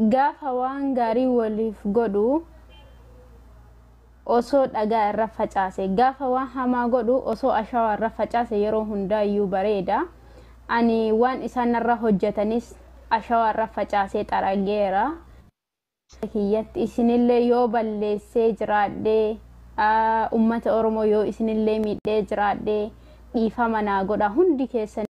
Gaafa waan gaarii waliif godhu osoo dhagaa irra facaase, gaafa waan hamaa godhu osoo ashawaa irra facaase yeroo hundaayyuu bareeda. Ani waan isaan irra hojjetanis ashawaa irra facaasee xarageera. Kiyyatti isinillee yoo balleessee jiraadhee, ummata Oromoo yoo isinillee miidhee jiraadhee, dhiifama naa godha hundi keessan.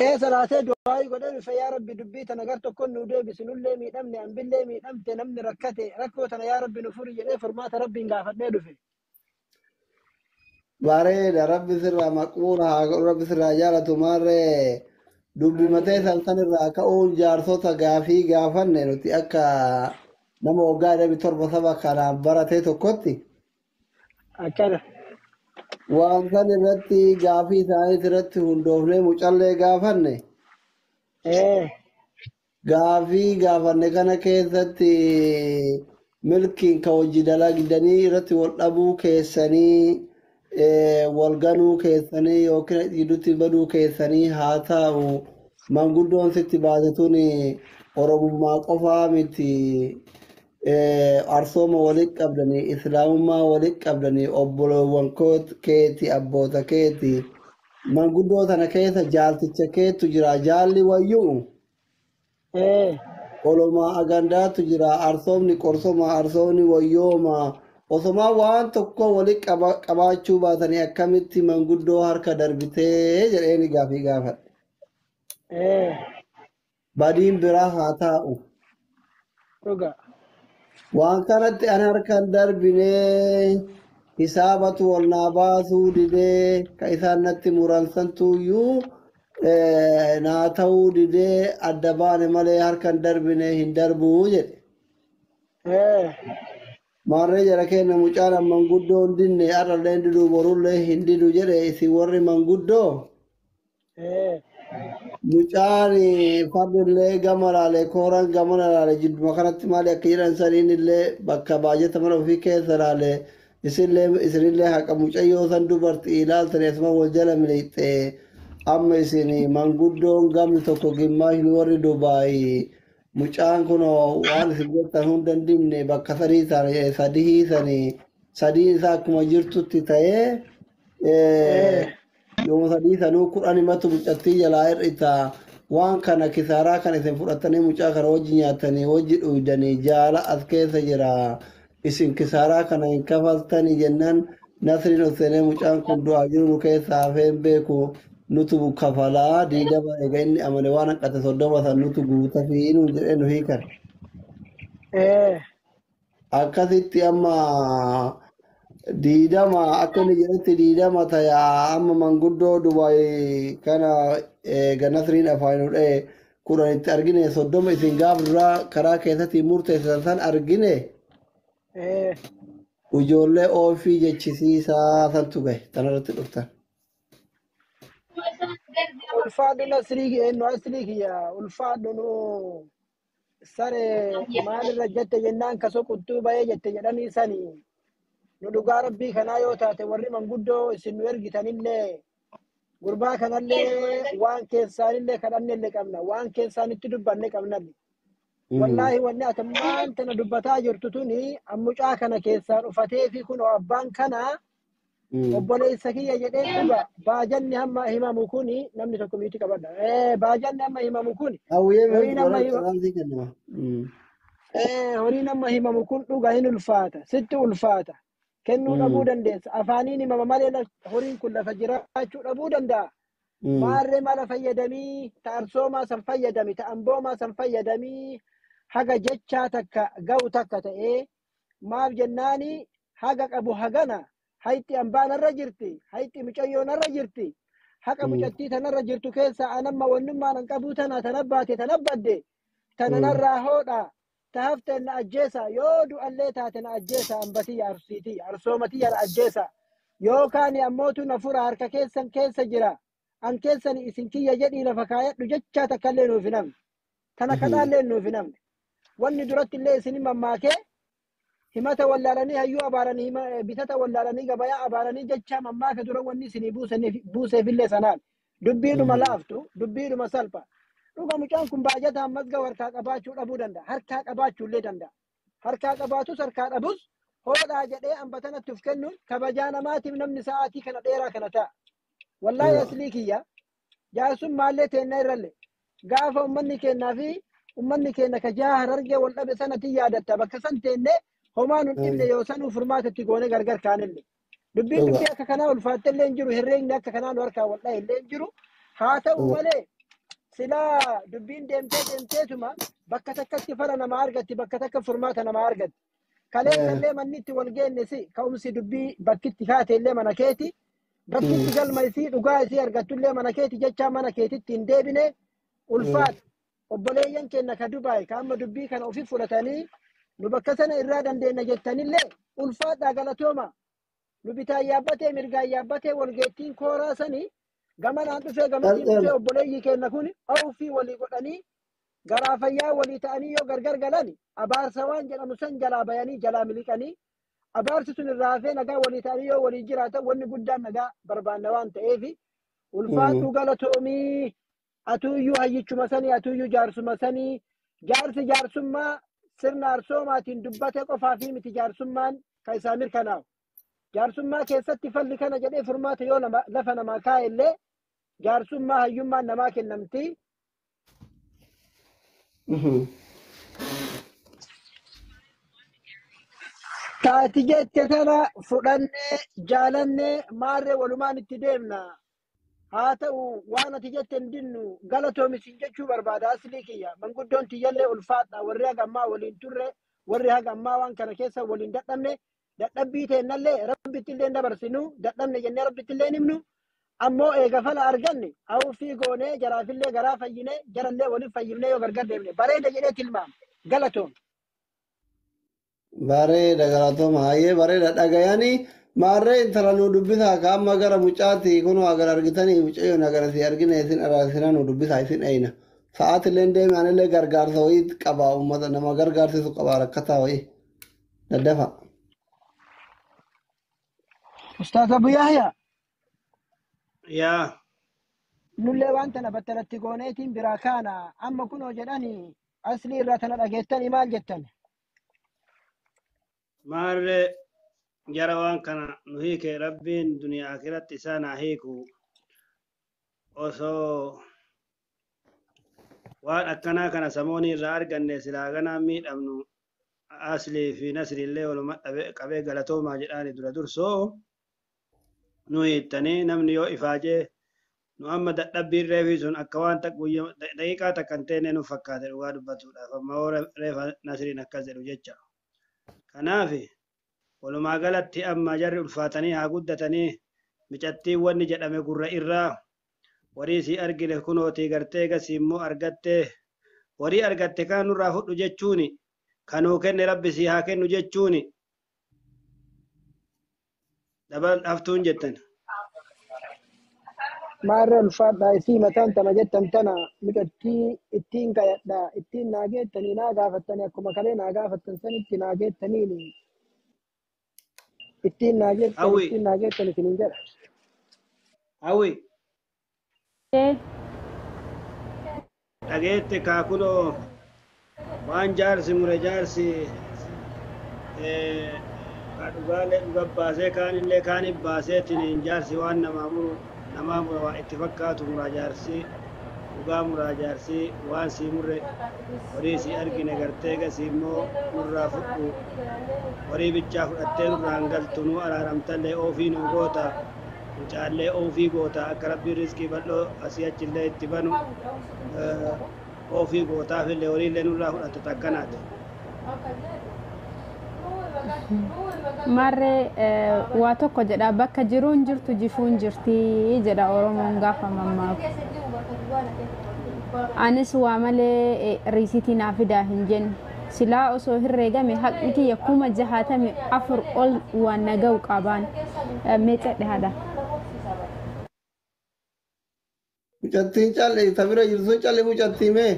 Ee, salaatee du'aayii godhee dhufe. Yaa Rabbi, dubbii tana gar tokkoon nu deebisi, nullee miidhamne, ambillee miidhamte, namni rakkate, rakkoo tana yaa Rabbi nu furi jedhee furmaata Rabbiin gaafadhee dhufe. Bareeda, Rabbi sirraa maqbuula haa godhu, Rabbi sirraa jaalatu. Maarree dubbi matee san irraa ka'uun jaarsota gaafii gaafanne nuti akka nama waggaa 27 saba kanaan baratee tokkotti. Akkana. Waan san irratti gaafii isaanii irratti hundoofnee mucallee gaafanne. Gaafii gaafanne kana keessatti milkiin ka hojii dalagdanii irratti wal dhabuu keessanii, wal ganuu keessanii yookiin gidduutti baduu keessanii haa ta'u, manguddoon sitti baate tun Oromummaa qofaa miti, arsooma walitti qabdanii, Islaamummaa walitti qabdanii, obboleewwan keeti, abboota keeti, manguddoo tana keessa jaalticha keetu jira, jaalli wayyuu olomaa agandaatu jira, arsoomni qorsoma, arsoomni wayyooma, osomaa waan tokko walitti qabaachuu baatanii akkamitti manguddoo harka darbitee jedheeni gaafii gaafadhe. Badiin biraa haa taa'u. Dhuga. Waan kanatti ani harkaan darbinee, hisaabatu wal naa baasuu didee, ka isaan natti muransantuyyuu naa ta'uu didee adda baane malee harkaan darbine hin darbuu jedhe. Maarree jara keenya, mucaan manguddoo hin dinne, har'allee hin didu, borullee hin didu jedhe. Isin warri manguddoo, mucaan fardillee gama laale, kooraan gama laale, jidduma kanatti maali akka jedhan saniin illee bakka baajata mana ofii keessa laale, isinillee isinillee haqa mucayyoo san dubartii ilaaltanii asuma wal jala miliixxe. Amma isin manguddoon gamni tokko gimmaashni warri Dubaayii, mucaan kun waan isin jettan hunda hin dinne, bakka sadii sadii sanii sadiin isaa akkuma jirtutti ta'ee, yooma sadii sanuu 10 himatu mucattii jalaa hir'ita. Waan kana kisaaraa kan isin fudhatanii mucaa kana wajji nyaatanii wajji dhuydanii jaala as keessa jira, isin kisaaraa kana hin kafaltanii jennaan, Nasriin ol seenee, mucaan kun du'aa jiru nu keessa hafee hin beeku, nutu kafalaa, 20 eega inni amane waan hanqate 30 san nutu guutafii nuun jedhee nu hiikan. Akkasitti amma 20 akka inni jedhetti 20 tayaa. Amma manguddoo Dubaay kana eega Nasriin afaan nu dha'e 10 itti argine, 30 isin gaaf duraa karaa keessatti murteessitan san argine, ijoollee oofii jechisiisaa santu gahe tanarratti dhuftan. Ulfaadhu Nasrii, eenyu aslii kiyya, ulfaadhu. Nu saree maalirra jette jennaan kasoo quttuu bahee jette jedhanii sanii. Nu dhugaa Rabbii kanaa yoo taate, warri manguddoo isin nu ergitanillee gurbaa kanallee waan keessaanillee kadhannellee qabna, waan keessaanitti dubbanne qabnallee. Wallaahi, wanni ati ammaan tana dubbataa jirtu tuni mucaa kana keessaan ufatee fi kun abbaan kana obboleessa kiyya jedhee dhuga. Baajanni hamma himamu kuni, namni tokko miiti qabadha. Baajanni hamma himamu kuni Hawwiyee horiin amma warra hima carraan kennama. Horiin amma himamu kun dhuga hin ulfaata, sitti ulfaata. Kennuu dhabuu dandeessa. Afaaniin himama malee horiin kun lafa jiraachuu dhabuu danda'a. Maarree mala fayyadamii, ta arsoomaa san fayyadami, ta amboomaa san fayyadamii, haga jechaa takka ga'u takka ta'ee, maaf jennaani haga qabu hagana hayxi ambaan irra jirti, hayxi mucayyoon irra jirti, haqa mucattii tanarra jirtu keessa anamma wannummaan an qabuu tana tana baate tana badde tana narraa hoodha, ta hafte na ajjeesa, yoo du'allee taate na ajjeesa, ambatiyya arsiitiyya arsoomatiyya na ajjeesa, yookaan ammootu na fura, harka keessan keessa jira, an keessan isin kiyya jedhii lafa kaayadhu jechaa takkallee nuuf hin hafne, tana kadhaallee nuuf hin hafne. Wanni duratti illee isin mammaakee Himata wallaalanii hayyuu abaaranii bitata wallaalanii gabayaa abaaranii jecha mammaaka dura wanni isinii buuseefillee sanaan. Dubbiidhuma laaftu, dubbiidhuma salpha. Dhuga mucaan kun baajata ammas gahu harkaa qabaachuu dhabuu danda'a. Harkaa qabaachuu illee danda'a. Harkaa qabaatus harkaa dhabus hoodhaa jedhee ambatanatti of kennuun kabajaa namaatiif namni sa'aatii kana dheeraa kana ta'a. Wallaahi aslii kiyya jaarsummaa teennaa irrallee gaafa uummanni keenyaa fi uummanni keenya ka jaha Harargee wal dhabe sanatti yaadatta bakka san teennee homaa nun dhibne yoo sanuu furmaata itti goone gargar kaanillee. Dubbiin dubbii akka kanaa ulfaatte illee hin jiru, herreegni akka kanaa nu harkaa wal dhahe illee hin jiru. Haa ta'u malee silaa dubbiin deemtee deemteetuma bakka takkatti fala namaa argatti, bakka takka furmaata namaa argatti. Kaleessallee manni itti wal geenne si ka'umsi dubbii bakkitti kaate illee mana keeti. Bakkitti galma isii dhugaa isii argattullee mana keeti jechaa mana keetitti hin deebine ulfaata. Obboleeyyan keenya ka Dubaay ka amma dubbii kana ofi fudhatanii nu bakka sana irraa dandeenya jettanillee ulfaadhaa galatooma. Nu bitaan yaabbatee mirgaan yaabbatee walgeettiin kooraa sanii gamanaan dhufee gamatiin dhufee obboleeyyii keenya kun ofii walii godhanii garaa fayyaa walii ta'anii yoo gargar galan abaarsa waan jedhamu san jalaa bayanii jalaa miliqanii abaarsi sun irraa hafee nagaa walii ta'anii yoo walii jiraatan wanni guddaan nagaa barbaanna waan ta'eef ulfaadhu galatoomii atuuyyuu hayyichuma sanii atuuyyuu jaarsuma sanii jaarsi jaarsummaa sirna arsoomaatiin dubbate qofaa fi miti jaarsummaan kan isaa mirkanaa'u. Jaarsummaa keessatti falli kana jedhee furmaata yoo lafa namaa kaa'e illee jaarsummaa hayyummaan namaa kennamti. Taati jette tana fudhannee jaalannee maarree walumaan itti deemna. Haa ta'u waan ati jette hin dinnu galatoomisin jechuu barbaada aslii kiyya. Manguddoon tiyyallee ulfaadha warri haga ammaa waliin turre warri haga ammaa waan kana keessa waliin dadhabne dadhabbii teennallee rabbitti illee dabarsinu dadhabne jennee rabbitti illee himnu. Ammoo eega fala arganne hawwii goonee jaraafillee garaa fayyine jarallee waliin fayyifnee yoo gargar deemne bareeda jedhee tilmaama galatoom. Bareeda galatooma hayyee bareeda dhagayanii maarree intala nu dubbisaa ka amma gara mucaati kunoo agar argitanii mucayyoon agar si argine isin araasina nu dubbisaa isin eyna. Sa'aatillee deeme anillee gargaarsa wayii qaba uummata nama gargaarsisu qaba rakkataa wayii daddafa. Ustaaz Abu Yahya. Yaa. Nullee waan tana battalatti gooneetiin biraa kaana amma kunoo jedhanii aslii irraa tana dhageettanii maal jettan? Maarree jara waan kana nu hiike rabbiin duniyaa akiratti isaan haa hiiku. Osoo waan akkanaa kana samoonii irraa arganne silaa ganaa miidhamnu aslii fi nasriillee waluma qabee galatoomaa jedhaani dura dursoo nu hiittanii namni yoo ifaajee nu amma dadhabbiin reefii sun akka waan daqiiqaa takka hin teenne nu fakkaate dhugaa dubbatuudhaaf amma yoo reefa nasriin akkas jedhu jecha. Kanaaf walumaa galatti amma jarri ulfaatanii haa guddatanii micattiin wanni jedhame gurra irraa warii sii argine kunootii gartee gasii immoo argattee warii argatte kan nurraa fudhu jechuuni kanuu kenne rabbi sii haa kennu jechuuni dabal haftuun jettan. Maarree ulfaadhaa isii mataan tana jettan tana micattii ittiin kayadhaa ittiin naa geettanii naa gaafattanii akkuma kalee naa gaafattan sanitti naa geettaniin ittiin naa geettan ittiin naa geettan isiniin jedha. Hawwi. Dhageette kaakunoo waan jaarsi mure jaarsi ka dhugaalee dhuga baasee kaanillee kaanif baaseetiin jaarsi waan namaa muru namaa mura waa itti fakkaatu muraa jaarsi dhugaa muraa jaarsi waan sii murre horii sii argine gartee gasii immoo nurraa fudhu horii bichaa fudhattee nurraan galtu nuu araaramtallee oofii nuu goota mucaallee oofii goota akka rabbiin riskii bal'oo asii achillee itti banu oofii gootaafillee horiillee nurraa fudhatte takkanaati. Maarree waa tokko jedha bakka jiruun jirtu jifuun jirti jedha Oromoon gaafa mammaaku. Anis waa malee riisitii naa fidaa hin jenne. Silaa osoo herreegame haqni kiyya 64,000 ol waan na ga'u qabaan. Meecadhe haadha. Mucattiin calli ta bira jirtu calli mucattii mee?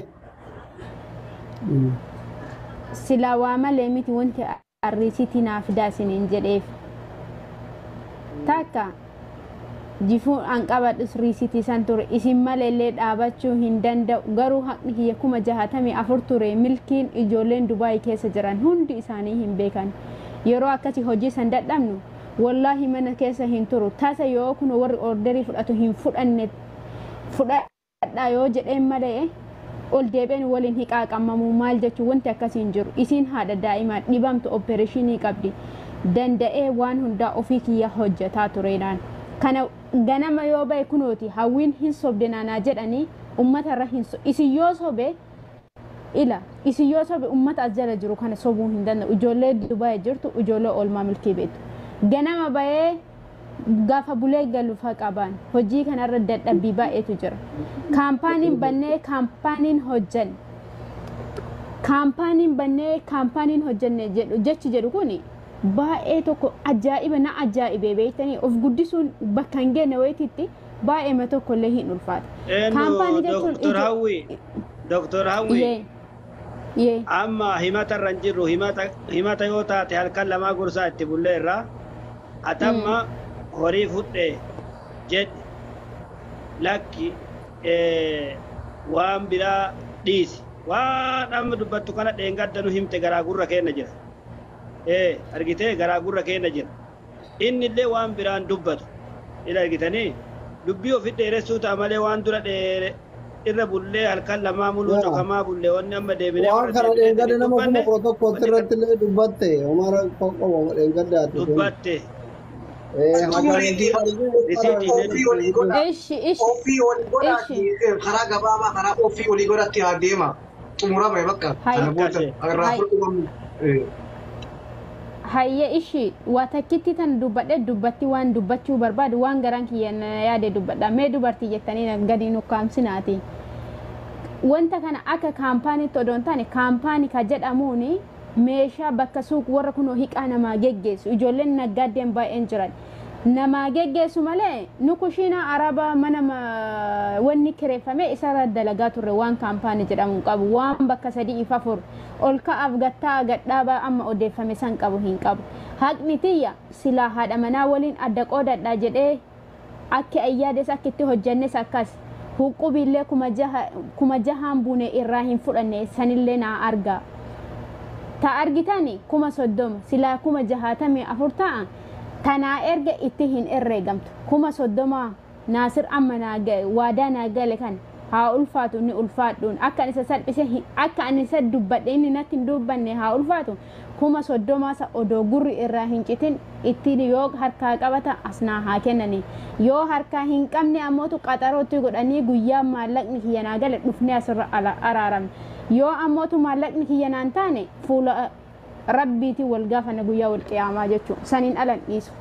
Silaa waa malee miti wanti Riisitii naa fidaa isiniin jedheef. Takka jifuun an qabadhus riisitii san ture, isin maleellee dhaabachuu hin danda'u. Garuu haqni kiyya 64,000 ture. Milkiin ijoolleen Dubaayii keessa jiran hundi isaanii hin beekan. Yeroo akkasii hojii san dadhabnu, wallaahi mana keessa hin turu. Tasa yoo kun warri orderii fudhatu hin fudhanne, fudhadhaa yoo jedheen malee ol deebi'een waliin hiqaaqamamu maal jechuun wanti akkasii hin jiru. Isiin haadha daa'imaa dhibamtu, opereeshinii qabdi. Danda'ee waan hundaa ofii kiyya hojjetaa tureenaan. Kana ganama yoo ba'e kunooti hawwiin hin sobde naanaa jedhanii uummata irra hin isin yoo sobe, ila isin yoo sobe, uummata as jala jiru kana sobuu hin danda'u. Ijoollee Dubaay jirtu, ijoollee oolmaa milkii beektu. Ganama ba'ee gaafa bulee galuufa qaban hojii kanarra dadhabbii baay'eetu jira. Kaampaaniin bannee kaampaaniin hojjanne, kaampaaniin bannee kaampaaniin hojjanne jedhu, jechi jedhu kuni baay'ee tokko ajaa'iba na ajaa'ibee. Beektanii, of guddisuun bakka hin geenye wayititti baay'eema tokko illee hin ulfaata. Kaampaanii jechuun Doktor Hawwi, Doktor Hawwi, Yee. Yee. Amma himata irra hin jirru. Himata himata yoo taate halkan lamaa gorsaa itti bulleerra. Atamma horii fudhe jedhi, lakki waan biraa dhiisi. Waan amma dubbattu kana dheengadda nu himte, garaa gurra keenya jira. Argitee, garaa gurra keenya jira. Inni illee waan biraan dubbatu. Ila argitanii, dubbii ofi dheeressuu ta'a malee waan dura dheere irra bullee halkan lamaa muluu cokamaa bullee wanni amma deebinee Waan kana dheengadda nama 11,000 irratti illee dubbatte. Umara qoqqoba dheengaddaati. Dubbatte. Xumuriitii ofii walii godha. Ishi ishi. Ofii walii godhaati, karaa gabaabaa karaa ofii walii godhatti haa deema. Xumurame bakka. Kana booda irraa fudhatamu. Hayya, ishi waa takkitti tan dubbadhe, dubbatti waan dubbachuu barbaadu, waan garaan kiyya na yaade dubbadha. Mee dubartii jettanii gadi nukkaamsinaati. Wanta kana akka kaampaaniitti odoo hin taane, kaampaanii ka jedhamuuni meeshaa bakka suuq warra kunoo hiqaa namaa geggeessu, ijoolleen naggaaddeen baay'een jiran namaa geggeessu malee, nu kushiinaa arabaa mana wanni kireeffame isarra dalagaa turre. Waan kaampaanii jedhamu hin qabu. Waan bakka sadii if afur ol ka'aaf gattaa gadhaabaa amma odeeffame san qabu hin qabu. Haqni tiyya silaa haadha manaa waliin adda qoodadha jedhee akki ayyaades akka itti hojjannes akkas huqubiillee 6,000n buune irraa hin fudhanne. Sanillee naa argaa ta argitani 30,000 silaa 64,000 ta'a. Tanaa erga itti hin herreegamtu 30,000. Naasir amma naa waadaa naa gale kan haa ulfaatu, inni ulfaadhuun akka ani isa salphise akka ani isa dubbadhe inni natti hin dubbanne haa ulfaatu. 30,000 sa odoo gurri irraa hin citin ittiin yoo harkaa qabata as naa haa kennani. Yoo harkaa hin qabne ammootu qaxarootti godhanii guyyaa maallaqni kiyya naa gale dhufnee asirra araaramne. Yoo ammootu maallaqni kiyya naan taane, fuula rabbiitiin wal gaafanna guyyaa wal qiyaamaa jechuun saniin alan dhiisu.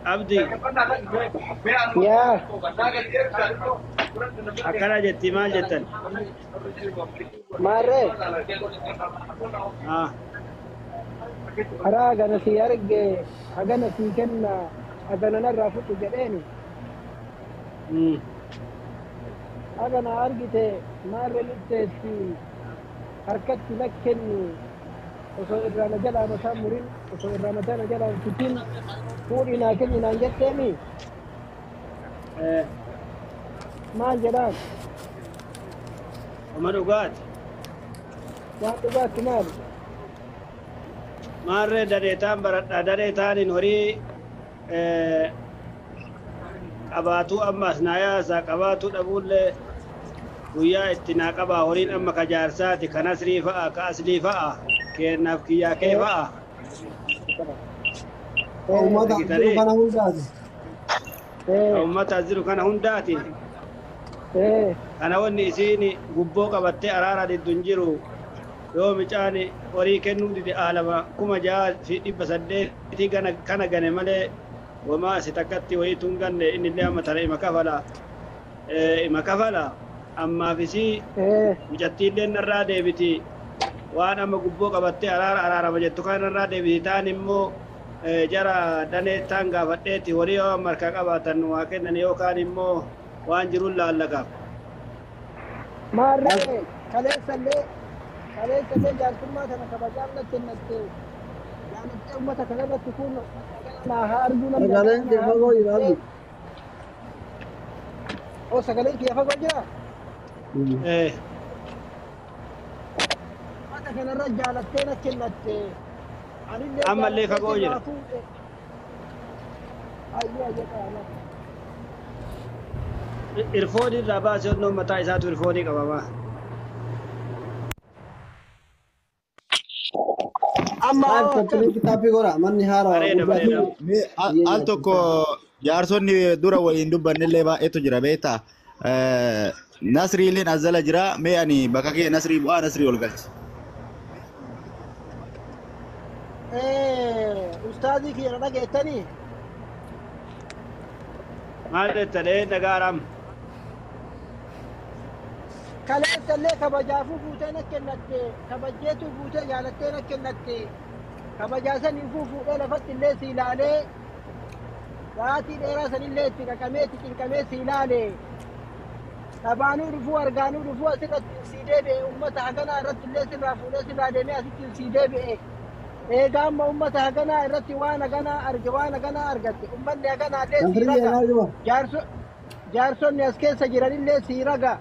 Abdi. Yaa. Akkana jetti, maal jettan? Maarree. Ah. Karaa hagana sii arge, hagana sii kenna, hagana narraa fudhu jedheeni. Hagana argite maarree lutteessi harkatti lakkenni, osoo irraa na jalaa mataa murin, osoo irraa mataa na jalaa hin kutin fuudhii naa kenni naan jetteemi. Maal jedhaan? Oma dhugaati. Waan dhugaatti maali? Maarree dadeetaan baradha, dadeetaaniin horii qabaatuu ammas naa yaasa, qabaatuu dhabuullee guyyaa itti naa qabaa. Horiin amma ka jaarsaati, ka nasrii fa'a, ka aslii fa'a, kennaaf kiyyaa kee fa'a. Uummata jiru kana hundaati. Ka uummata as jiru kana hundaati. Kana wanni isiin gubboo qabattee araara diddu hin jiru. Yoo micaan horii kennuu dide, aalama 6,800 gana kana gane malee wamaa si takkatti wayiitu hin ganne. Inni illee amma tana ima kafala, ima kafala ammaaf isii mucattiillee narraa deebiti. Waan amma gubboo qabattee araara araarama jettu kana narraa deebiti. Taan immoo jara danee taan gaafadheeti horii yoo amma harkaa qabaatan waa kennan yookaan immoo waan jiruun laallaqaaf. Maarree. Kaleessallee kaleessallee jaarsummaa kana kabajaan natti kennatte jaalattee uummata kanarratti kun naa haa arguu namni Sagaleen akkana kee naa haa fagoo arguu jira jettee abdi. Oo sagaleen kiyya fagoo jira. Eh, Uummata kanarra jaalattee na kennatte anillee ammallee jaalattee fagoo sirraa jira. fuudhe. Ayyee ayyee qaama. Irfoonii irraa baasee onnoon mataa isaatu irfoonii qabama. Amma Maal hoo akkam? koppiliin kitaabii godha manni haarawaa Bareeda guddaa bareeda. ta'e Mee biyya al tokko nyaachisa. jaarsonni dura waliin dubbannellee baay'eetu jira beektaa. Nasriileen as jala jira. Mee ani bakka kee Nasrii bu'aa Nasrii ol galchi. Ustaazii kiyya na dhageettanii? Maal jetta dhee dhagaaraam. Kaleessallee kabajaafuu fuutee na kennatte kabajjeetu fuutee jaalattee na kennatte kabajaa saniifuu fuudhee lafatti illee si ilaalee sa'aatii dheeraa sanillee itti qaqamee itti cinqamee si ilaale dhabaanuu dhufuu argaanuu dhufuu asirratti sii deebi'e ummata haganaa irratti illee sirraa fuudhee sirraa deemee asitti sii deebi'e eegaa amma ummata haganaa irratti waan haganaa arge waan haganaa argatte ummanni haganaa illee sii Nasrii raga eenyaa jira. Jaarsonni as keessa jiranillee sii raga.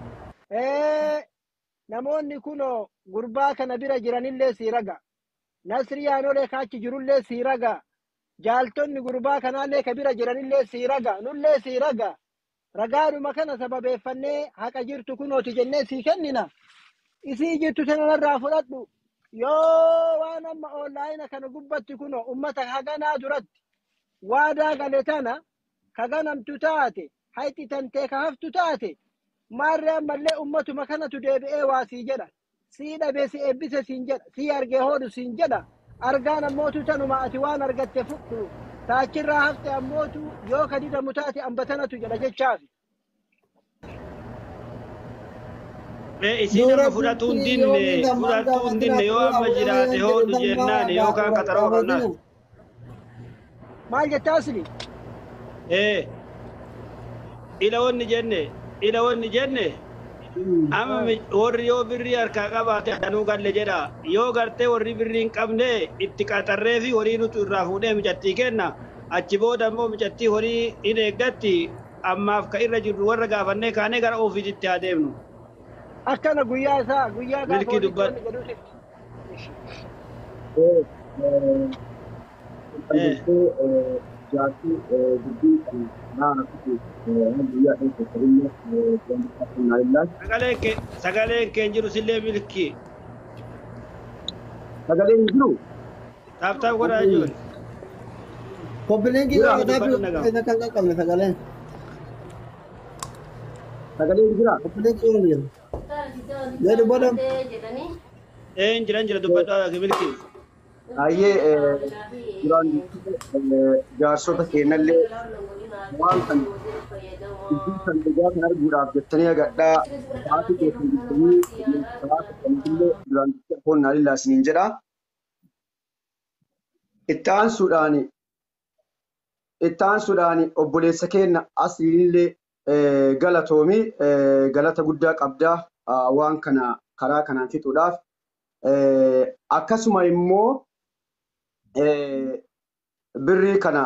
Namoonni kunoo gurbaa kana bira jiranillee sii raga. Nasrii yaanolee kaachi jirullee sii raga. Jaaltonni gurbaa kanaallee ka bira jiranillee sii raga. Nullee sii raga. Ragaadhuma kana sababeeffannee haqa jirtu kunooti jennee sii kennina. Isii jirtu sanarraa fudhadhu. Yoo waan amma onlaayina kana gubbatti kunoo ummata haganaa duratti waadaa gale tana ka ganamtu taate hayxi tantee ka haftu taate maarree ammallee ummatuma kanatu deebi'ee waa sii jedha. Sii dhabe si eebbise siin jedha. Sii argee hoodhu siin jedha. Argaan ammootu tanuma ati waan argatte fudhu. Taachirraa hafte ammootu yoo ka didamu taate ambatanatu jedha jechaafi. Mee isiin Dura amma fudhatuu hin bultii dinne yoomii gammaan fudhatuu hin gaafatina dinne yoo dura amma awwaala jiraate jedhe hoodhu dammaa jennaan yookaan qaxaroo qabnaaf. gaafatina. Maal jettaa asli? Eh, ila wanni jenne ila wanni jenne amma warri yoo birrii harkaa qabaate anuu galle jedha yoo gartee warri birrii hin qabne itti qaxarree fi horii nutu irraa fuudhee micattii kenna achi booda immoo micattii horii hin eeggatti ammaaf ka irra jirru warra gaafannee kaanee gara ofiisitti haa deemnu. Akkana guyyaa isaa guyyaa gaafa Milkii walitti dubbadhu. wanni jedhuutitti. Eh, sagaleen kee hin jiru sillee milkii. Sagaleen hin jiru. Taap taap godhaa jechuun. Koppiliin Jira. kitaabii Dubbadhu nagama. keessa kan qaqqabne sagaleen. Sagaleen jira. Koppiliin kiiru jira. Jedhu booda Eh, hin jiran jira dubbadhu milkii. Baay'ee duraan jaarsota keenyallee waan kan dubbii kan dhugaa kan arguudhaaf jettanii agadhaa sa'aatii keessan jettanii sa'aatii kanillee duraan foon naa lillaa isiniin jedha. Itti aansuudhaan obboleessa keenya asliinillee galatoomi galata guddaa qabdaa waan kana karaa kanaan fixuudhaaf. Akkasuma immoo birrii kana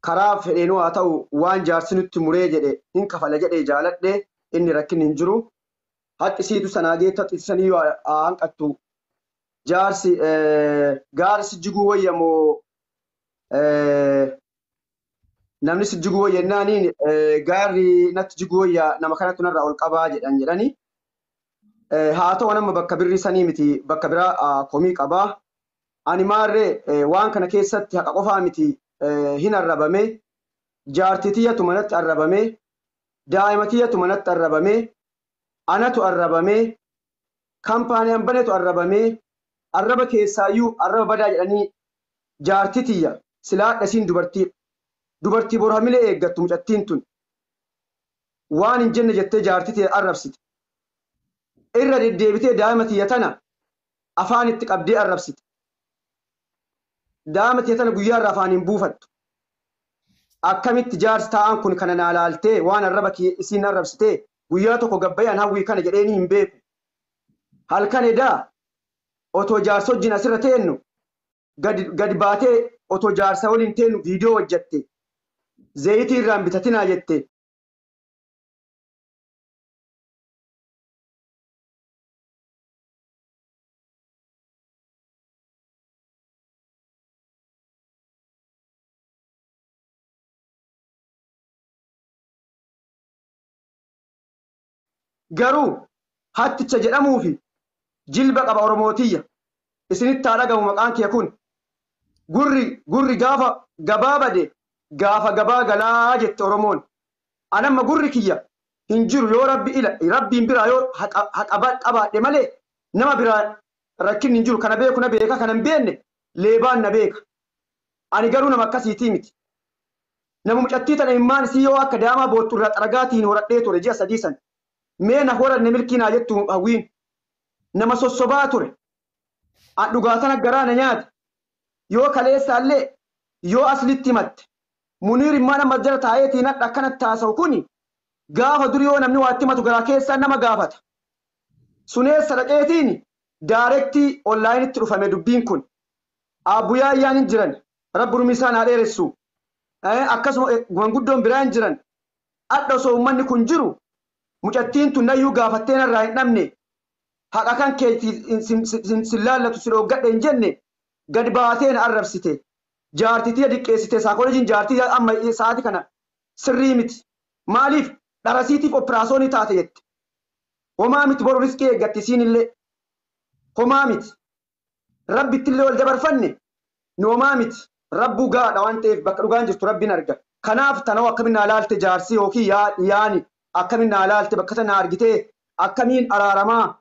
karaa fedheenuu haa ta'u waan jaarsi nutti muree jedhe hin kafala jedhee jaaladhe inni rakkinni hin jiru. Haqqi siitu sanaa geettu haqqi sanii haa hanqattu. Jaarsi gaarsi jiguu wayya moo namni si jiguu wayya jennaaniin gaarri natti jiguu wayya nama kanattu narraa ol qabaa jedhan jedhani. Haa ta'u nama bakka birrii sanii miti bakka biraa komii qabaa. Ani maarree waan kana keessatti haqa qofaa miti hin arrabame. Jaartii tiyyatu manatti arrabame. Daa'ima tiyyatu manatti arrabame. Anatu arrabame. Kaampaanii banetu arrabame. Arraba keessaayyuu arraba badaa jedhanii jaartii tiyya silaa dhasiin dubartii dubartii bor hamilee eeggattu mucattiin tun waan hin jenne jettee jaartii tiyya arrabsite. Irra deddeebitee daa'ima tiyya tana afaan itti qabdee arrabsite. Daa'ima tiyya tana guyyaa irraa afaan hin buufattu. Akkamitti jaarsi taa'an kun kana naa laaltee waan arraba isiin arrabsitee Guyyaa tokko gabbayaan hawwii kana jedheeni hin beeku. Halkan edaa otoo jaarsa wajjin asirra teennu gadi baatee otoo jaarsa waliin teennu viidiyoo hojjatte. Zayitii irraan bitatinaa jette. Garuu hatticha jedhamuufi jilba qaba Oromootiyya. Isinitti haa dhagamu maqaan kee kun. Gurri gaafa gabaa bade gaafa gabaa galaa jette Oromoon. Anamma gurri kiyya hin jiru yoo rabbi ila rabbiin biraa yoo haqa qabaadhe malee nama biraa rakkinni hin jiru. Kana beeku na beeka, kana hin beekne leebaan na beeka. Ani garuu nama akkasiitii miti. Nama mucattii tana immaan isii yoo akka daamaa boottu irraa xaragaatiin horadhee ture ji'a 3 san. Mee na horanne milkii naa jettu hawwiin. Nama sossobaa ture. An dhugaa tana garaa na nyaate. Yoo kaleessaallee yoo aslitti himatte. Muniir immaan amma jala taa'eetiin hadha akkanatti taasa'u kuni gaafa duri yoo namni waa itti himatu garaa keessaan nama gaafata. Suneessa dhaqeetiin daarektii onlaayinitti dhufame dubbiin kun. Aabbuyaa iyyaan hin jiran. Rabbi urmii isaan haa dheeressu. Akkasuma manguddoon biraa hin jiran. Hadha osoo uummanni kun jiru mucattiin tun nayyuu gaafattee narraa hin dhabne. Haqa kan keetii sin laallatu si dhooggadhe hin jenne gad baatee na arrabsite. Jaartitii diqqeessite saakolojiin jaartii amma sa'aati kana sirrii miti. Maaliif dharasiitiif operaasyoonii taate jette. Homaa miti boru riskii eeggatti isiin illee. Homaa miti. Rabbitti illee wal dabarfanne nu homaa miti. Rabbuu gaadha waan ta'eef bakka dhugaan jirtu rabbiin arga. Kanaaf tanoo akkamiin naa laalte jaarsi yookiin yaani akkamiin naa laalte bakka tana argitee akkamiin araaramaa.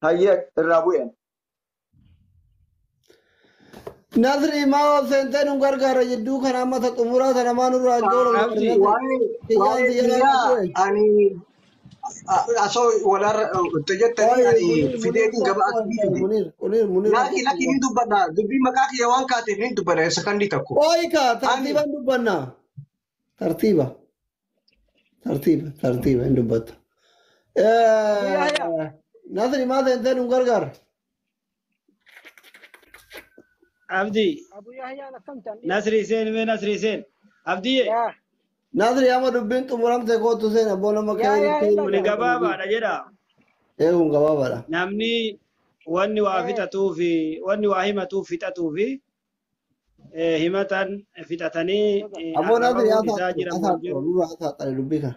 Hayyee irraa bu'een. Nasri maa ol seentee nu gargaara jidduu kana amma ta xumuraa tana maa nurraa hin goolu. Abdi. Waa'ee biyyaa ani asoo walaarra itti jettanii ani fideetiin gaba asii fide. Munir, Munir, Munir. Laakiin lakki ni dubbadha. Dubbii maqaa kiyya waan kaateef ni dubbadha sakandii tokko. Ooyika tartiiban dubbanna. Tartiiba. Tartiiba, tartiiba hin dubbatta. Nasri maa seentee nu gargaara. Abdi. Abu Yahyaan akkam ta'an? Nasri seen mee Nasri seen. Abdiye. Yaa. Nasri amma dubbiin xumuramte kootu seen abboo nama Yaa yaa hin Kuni dhaga'ama. gabaabaadha jedha. Ee kun gabaabaadha. Namni wanni waa fixatuu fi wanni waa himatuu fixatuu fi himatan fixatanii Abboo Nasri arrabamuun isaa jira moo hin jiru. nurraa haasa'u dubbii kana.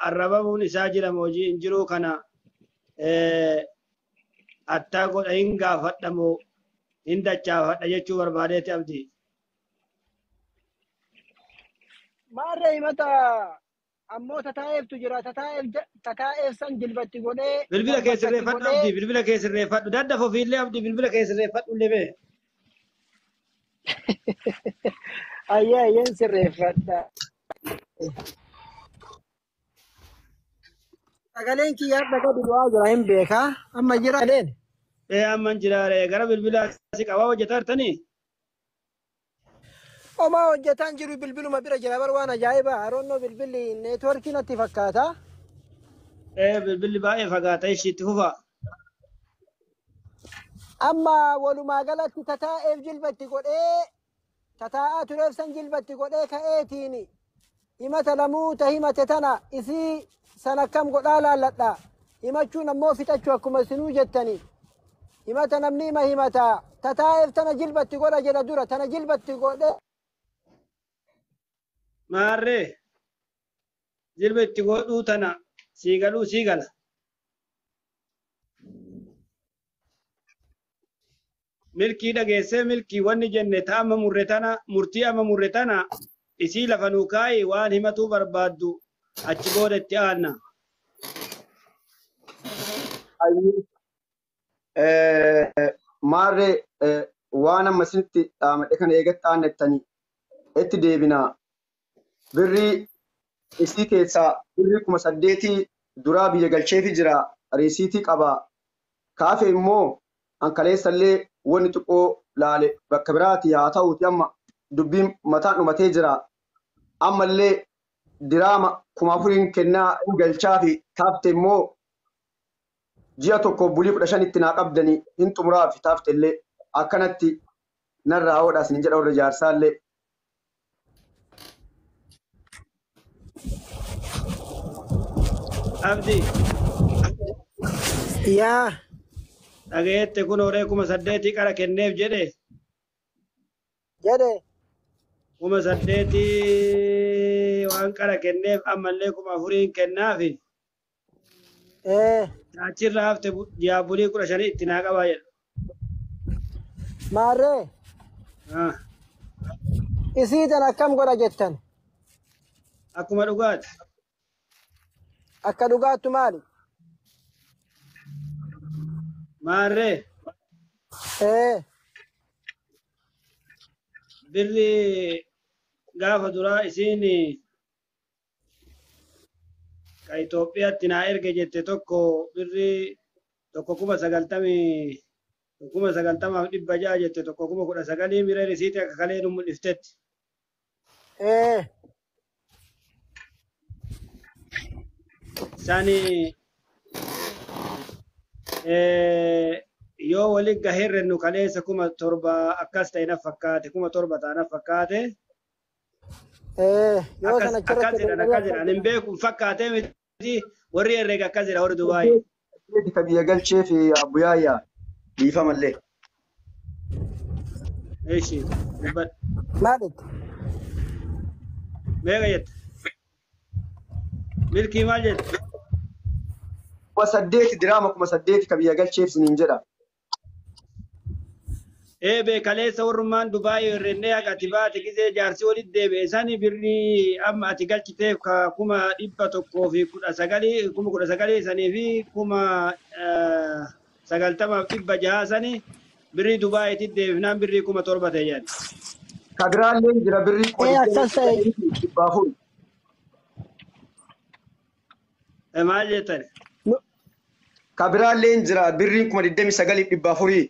Arrabamuun isaa jira moo hin jiru kana attaa godha hin gaafadha moo hin dachaafadha jechuu barbaadeeti Abdi. Maarree himata ammoo tataa'eeftu jira. Tataa'eef san jilbatti godhee Bilbila kee mormatti sirreeffadhu godhee Abdi, bilbila kee sirreeffadhu. Daddafa ofiillee Abdi bilbila kee sirreeffadhu illee bee. Ayyee ayyeen sirreeffadha. Sagaleen kiyya har'a gadi bu'aa jira hin beekaa. Amma jira sagaleen. Ee amma hin jiraare gara bilbilaa si qabaa hojjetaa jirtanii? Homaa hojjetaan jiru bilbiluma bira jira bar waan ajaa'ibaa. Aroonnoo bilbilli neetwoorkii natti fakkaata. Ee bilbilli baay'ee fagaata ishiitti fufa. Amma walumaa galatti tataa'eef jilbatti godhee tataa'aa tureef san jilbatti godhee ka'eetiin himata lamuu ta himate tana isii san akkam godhaa laalladha. Himachuun ammoo fixachuu akkuma isinuu jettani. Himata namni hima himata. Tataa'eef tana jilbatti godha jedha dura tana jilbatti godhee. Maarree jilba itti godhuu tana sii galuu sii gala. Milkii dhageessee milkii wanni jenne ta amma murre tana murtii amma murre tana isii lafa nuu kaa'i waan himatuu barbaaddu achi booda itti aanna. Maarree waan amma isinitti dhaamadhe kana eegatti aannettanii itti deebinaa. Birrii isii keessaa birrii 8,000 duraa biyya galcheefi jira. Riisiitii qaba. Kaafe immoo ankaleessallee wanni xiqqoo laale bakka biraati haa ta'uuti amma dubbiin mataan dhumatee jira. Ammallee Diraama 4,000 kennaa galchaa fi taafte immoo ji'a tokko bulii 15tti naa qabdanii hin xumuraa fi taafte illee akkanatti narraa hodhaa isin jedha warra jaarsaallee. Abdi Yaa dhageette kun horee 8,000 qara kenneef jedhe jedhe 8,000 waan qara kenneef ammallee 4,000 kennaafi. Achirraa hafte ji'a bulii 15 itti naa qabaa jedha. Maarree isii tan akkam godha jettan? Akkuma dhugaati. Akka dhugaattu maali? Maarree birri gaafa duraa isiin ka Itoophiyaatti naa erge jette tokko birri 1,906 jette 1,019 miree risiitii akka kalee nu mul'iftetti. Sani yoo waliin gaheerrennu kaleessa 7,000 akkas ta'e na fakkaate 7,000 ta'a na fakkaate. Yoo sana Akkas jedhan akkas jedhan hin beeku hin fakkaatee miti warri herreega akkas jedha warri Dubaayii. Ka biyya galchee fi abbuyaayyaa dhiifamallee. Eeshi dubbadhu. Maalitti? Meeqa jette? Milkii maal jette? 8,000 diraama 8,000 ka biyya galcheef isiniin jedha. Ee kaleessa warrummaan Dubaayii herrennee haqa ati baate gisee jaarsi walitti deebi'e sani birrii amma ati galchiteef ka 119,000 19,000 sanii fi 90,600 sani birrii Dubaayiitti deebifnaan birrii 7,000 ta'e jedhan. Ka biraallee jira birrii Akkas ta'e. 4,000. Maal jettan? Ka biraallee jira birrii 29,400.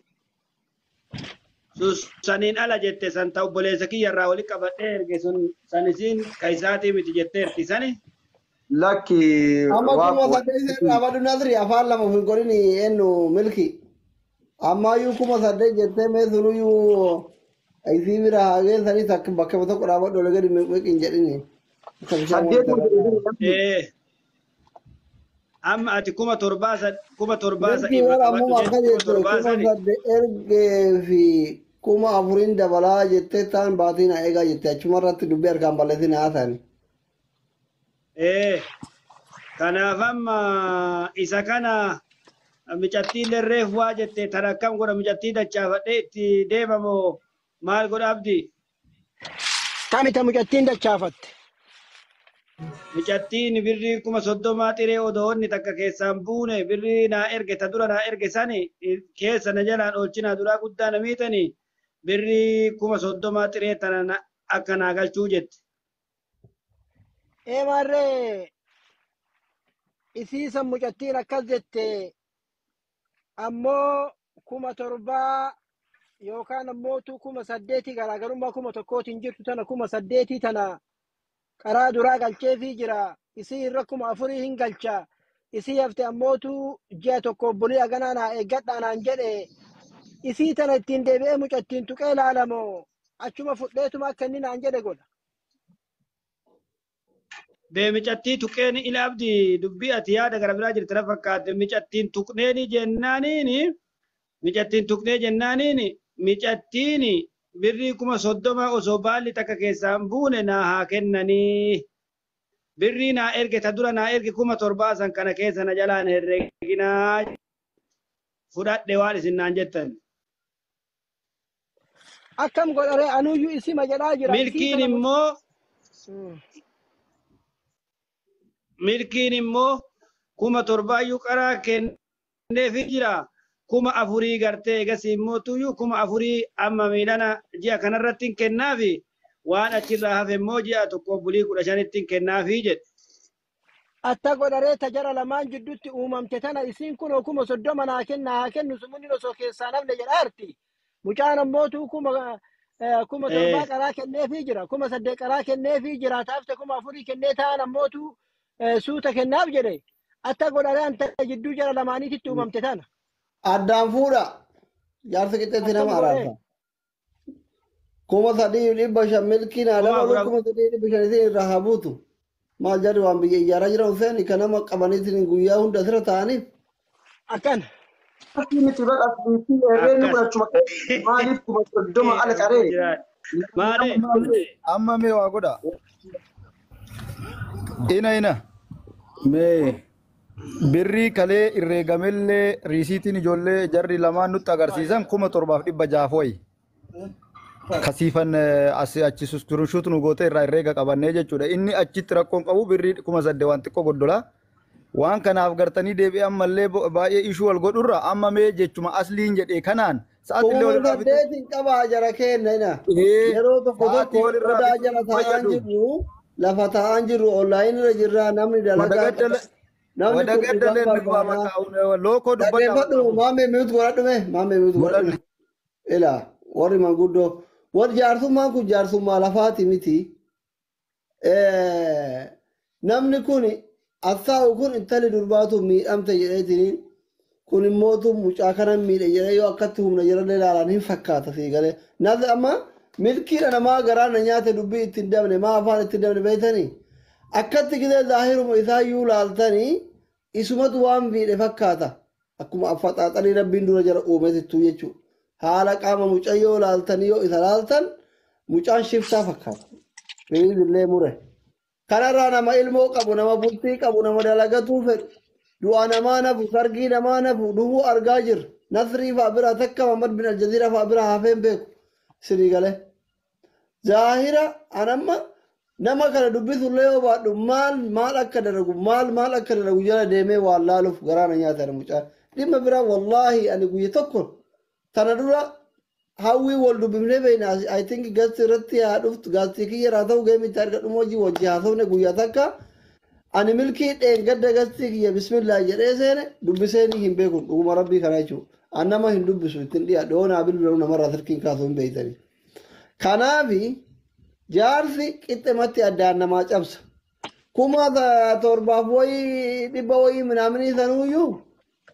Saniin ala jette san ta'u obboleessa kiyya irraa walitti qabadhee erge sun san isiin ka isaatii miti jetteerti sani. Lakki Amma 8,000 dhaabadhu Nasri afaan lama of hin godhin eenyu milki. Ammayyuu 8,000 jettee mee sunuyyuu isii bira haa geessanii takka bakka tokko dhaabadhu ol gadi meeqa hin jedhini. Akka bishaan Saddeet walitti Amma ati 7,000 7,000 Milki irra warra qabadhu ammoo jette akka kuma jette torbaa kuma sani. saddeet ergee fi 4,000 dabalaa jettee taan baatiin haa eegaa jette achuma irratti dubbii harkaan balleessin haa ta'ani. Kanaaf amma isa kana micattiin reefu waa jette tan akkam godha micattii dachaafadhee itti deemamoo maal godha abdi? Kamita mucattiin dachaafatte? Micattiin birrii 30,000 xiree odoo inni takka keessaan buune birrii naa erge ta dura naa erge sani keessa na jalaan oolchinaa duraa guddaa na miitani birrii 30,000 xiree tana akka naa galchuu jette. Maarree isiisan mucattiin akkas jette ammoo 7,000 yookaan ammootu 8,000 garaagarummaa 1,000 jirtu tana 8,000 tana karaa duraa galcheefii jira. Isii irra 4,000 hin galcha. Isii hafte ammootu ji'a tokko bulii haganaa naa eeggadhaa naan jedhe. Isii tana ittiin deebi'ee mucattiin tuqee ilaalamoo achuma fudheetuma akka inni naan jedhe godha. Bee micattii tuqeen ila abdi dubbii ati yaada gara biraa jirti na fakkaate micattiin tuqneeni jennaaniini micattiin tuqnee jennaaniini micattiin birrii 30,000 osoo baalli takka keessaan buune naa haa kennanii. Birrii naa erge ta dura naa erge 7,000 san kana keessa na jalaan herreeginaa fudhadhe waan isin naan jettan. Akkam godharee anuyyuu isima jedhaa jira. Milkiin immoo milkiin immoo 7,000 qaraa kenneefi jira. 4,000 gartee egasii immoo tuyyuu 4,000 amma miidhana ji'a kanarratti hin kennaafi waan achirraa hafe immoo ji'a tokko bulii 15tti hin kennaafi jedhe. Atta godharee ta jara lamaan jidduutti uumamte tana isiin kunoo 30,000 naa kenna haa kennu sumunni osoo keessaa nafne jedhaarti. Mucaan ammootu kuma 7,000 qaraa kenneefii jira. 8,000 qaraa kenneefii jira. Taafte 4,000 kennee ta'an ammootu suuta kennaaf jedhe. Atta godhadhaan ta'e jidduu jara lamaaniititti uumamte tana. Addaan fuudha. Jaarsa qixxeetti Akkam nama godhee? araarsa. 3,500 milkiin haa Kuma dabalu afura 3,500 irraa haa buutu. Maal jarri waan biyya ijaaraa jiran Hussein kan nama qabaniitiin guyyaa hunda asirra taa'aniif. Akkan. Miti baqa herreegni akkas. kun achuma keessa maaliif 30,000 ala qaree? Jira. Maale. Amma mee waa godha. Ina ina. Mee Birrii kalee herreegamellee riisiitiin ijoollee jarri lamaan nutti agarsiisan 7,600 wayi. Kasiifan asii achi susturushuutu nu goote irraa herreega qabannee jechuudha. Inni achitti rakkoon qabu birrii 8,000 waan xiqqoo goddola. Waan kanaaf gartanii deebi'ee ammallee baay'ee ishuu wal godhurra amma mee jechuma asliin jedhee kanaan sa'aatillee Kuma walirraa bituu. saddeetiin qabaa jara kenna ina. Yeroo tokko Sa'aatii tokko walirraa odaa bituun jala hin taa'aan fayyadu. jirru lafa taa'aan jirru onlaayinii irra jirra namni dalagaa qaba. Wadagadda Namni kun dhugaa wadagaddalee barbaada. nigbaabata lookoo dubbadhaa Dhaggeeffadhu bakka maamee mi'uutu godhadhume maamee mi'uutu godhadhu. godhadhume. Ilaa warri manguddoo warri jaarsummaan kun jaarsummaa lafaati miti. Namni kun assaa'u kun intalli durbaatu miidhamte jedheetiin kun immootu mucaa kana miidhe jedhee yoo akkatti humna jedhallee ilaalan hin fakkaata sii galee. Naaf amma milkiidha namaa garaa na nyaate dubbii ittiin dabne maa afaan ittiin dabne beektanii akkatti gidee zaahiruma isaa iyyuu laaltanii isumatu waan miidhe fakkaata. Akkuma affaxaaxanii rabbiin dura jara uumetittuu jechuudha. Haala qaama mucayyoo laaltanii yoo isa laaltan mucaan shiftaa fakkaata. Firiizillee mure. Kanarraa nama ilmoo qabu, nama bultii qabu, nama dalagatuu fedhu, du'a namaa nafu, sargii namaa nafu, dhufuu argaa jirra. Nasrii fa'a bira takka Muhammad bin Aljaziiraa fa'a bira hafeen beeku. Sinii galee. Zaahira anamma nama kana dubbisullee yoo baadhu maal maal akka dalagu maal maal akka dalagu jala deemee waan laaluuf garaa na nyaatan mucaan. Dhimma biraa wallaahi ani guyya tokko tana dura hawwii wal dubbifnee beekna. I think gasti irratti haa dhuftu gasti kiyya haa ta'u geemitti argadhu hojii wajji haasofne guyyaa takka ani milkii dheengadda gasti kiyya bismillah jedhee seene dubbiseenii hin beeku dhuguma rabbii kana jechuudha. An nama hin dubbisu ittiin dhiyaadhu yoo naa bilbilu namarraa silkiin kaasuu hin beektanii. Kanaafi jaarsi qixxematti addaan namaa cabsa. 7,000 wayii dhibba wayii minaaminii sanuuyyuu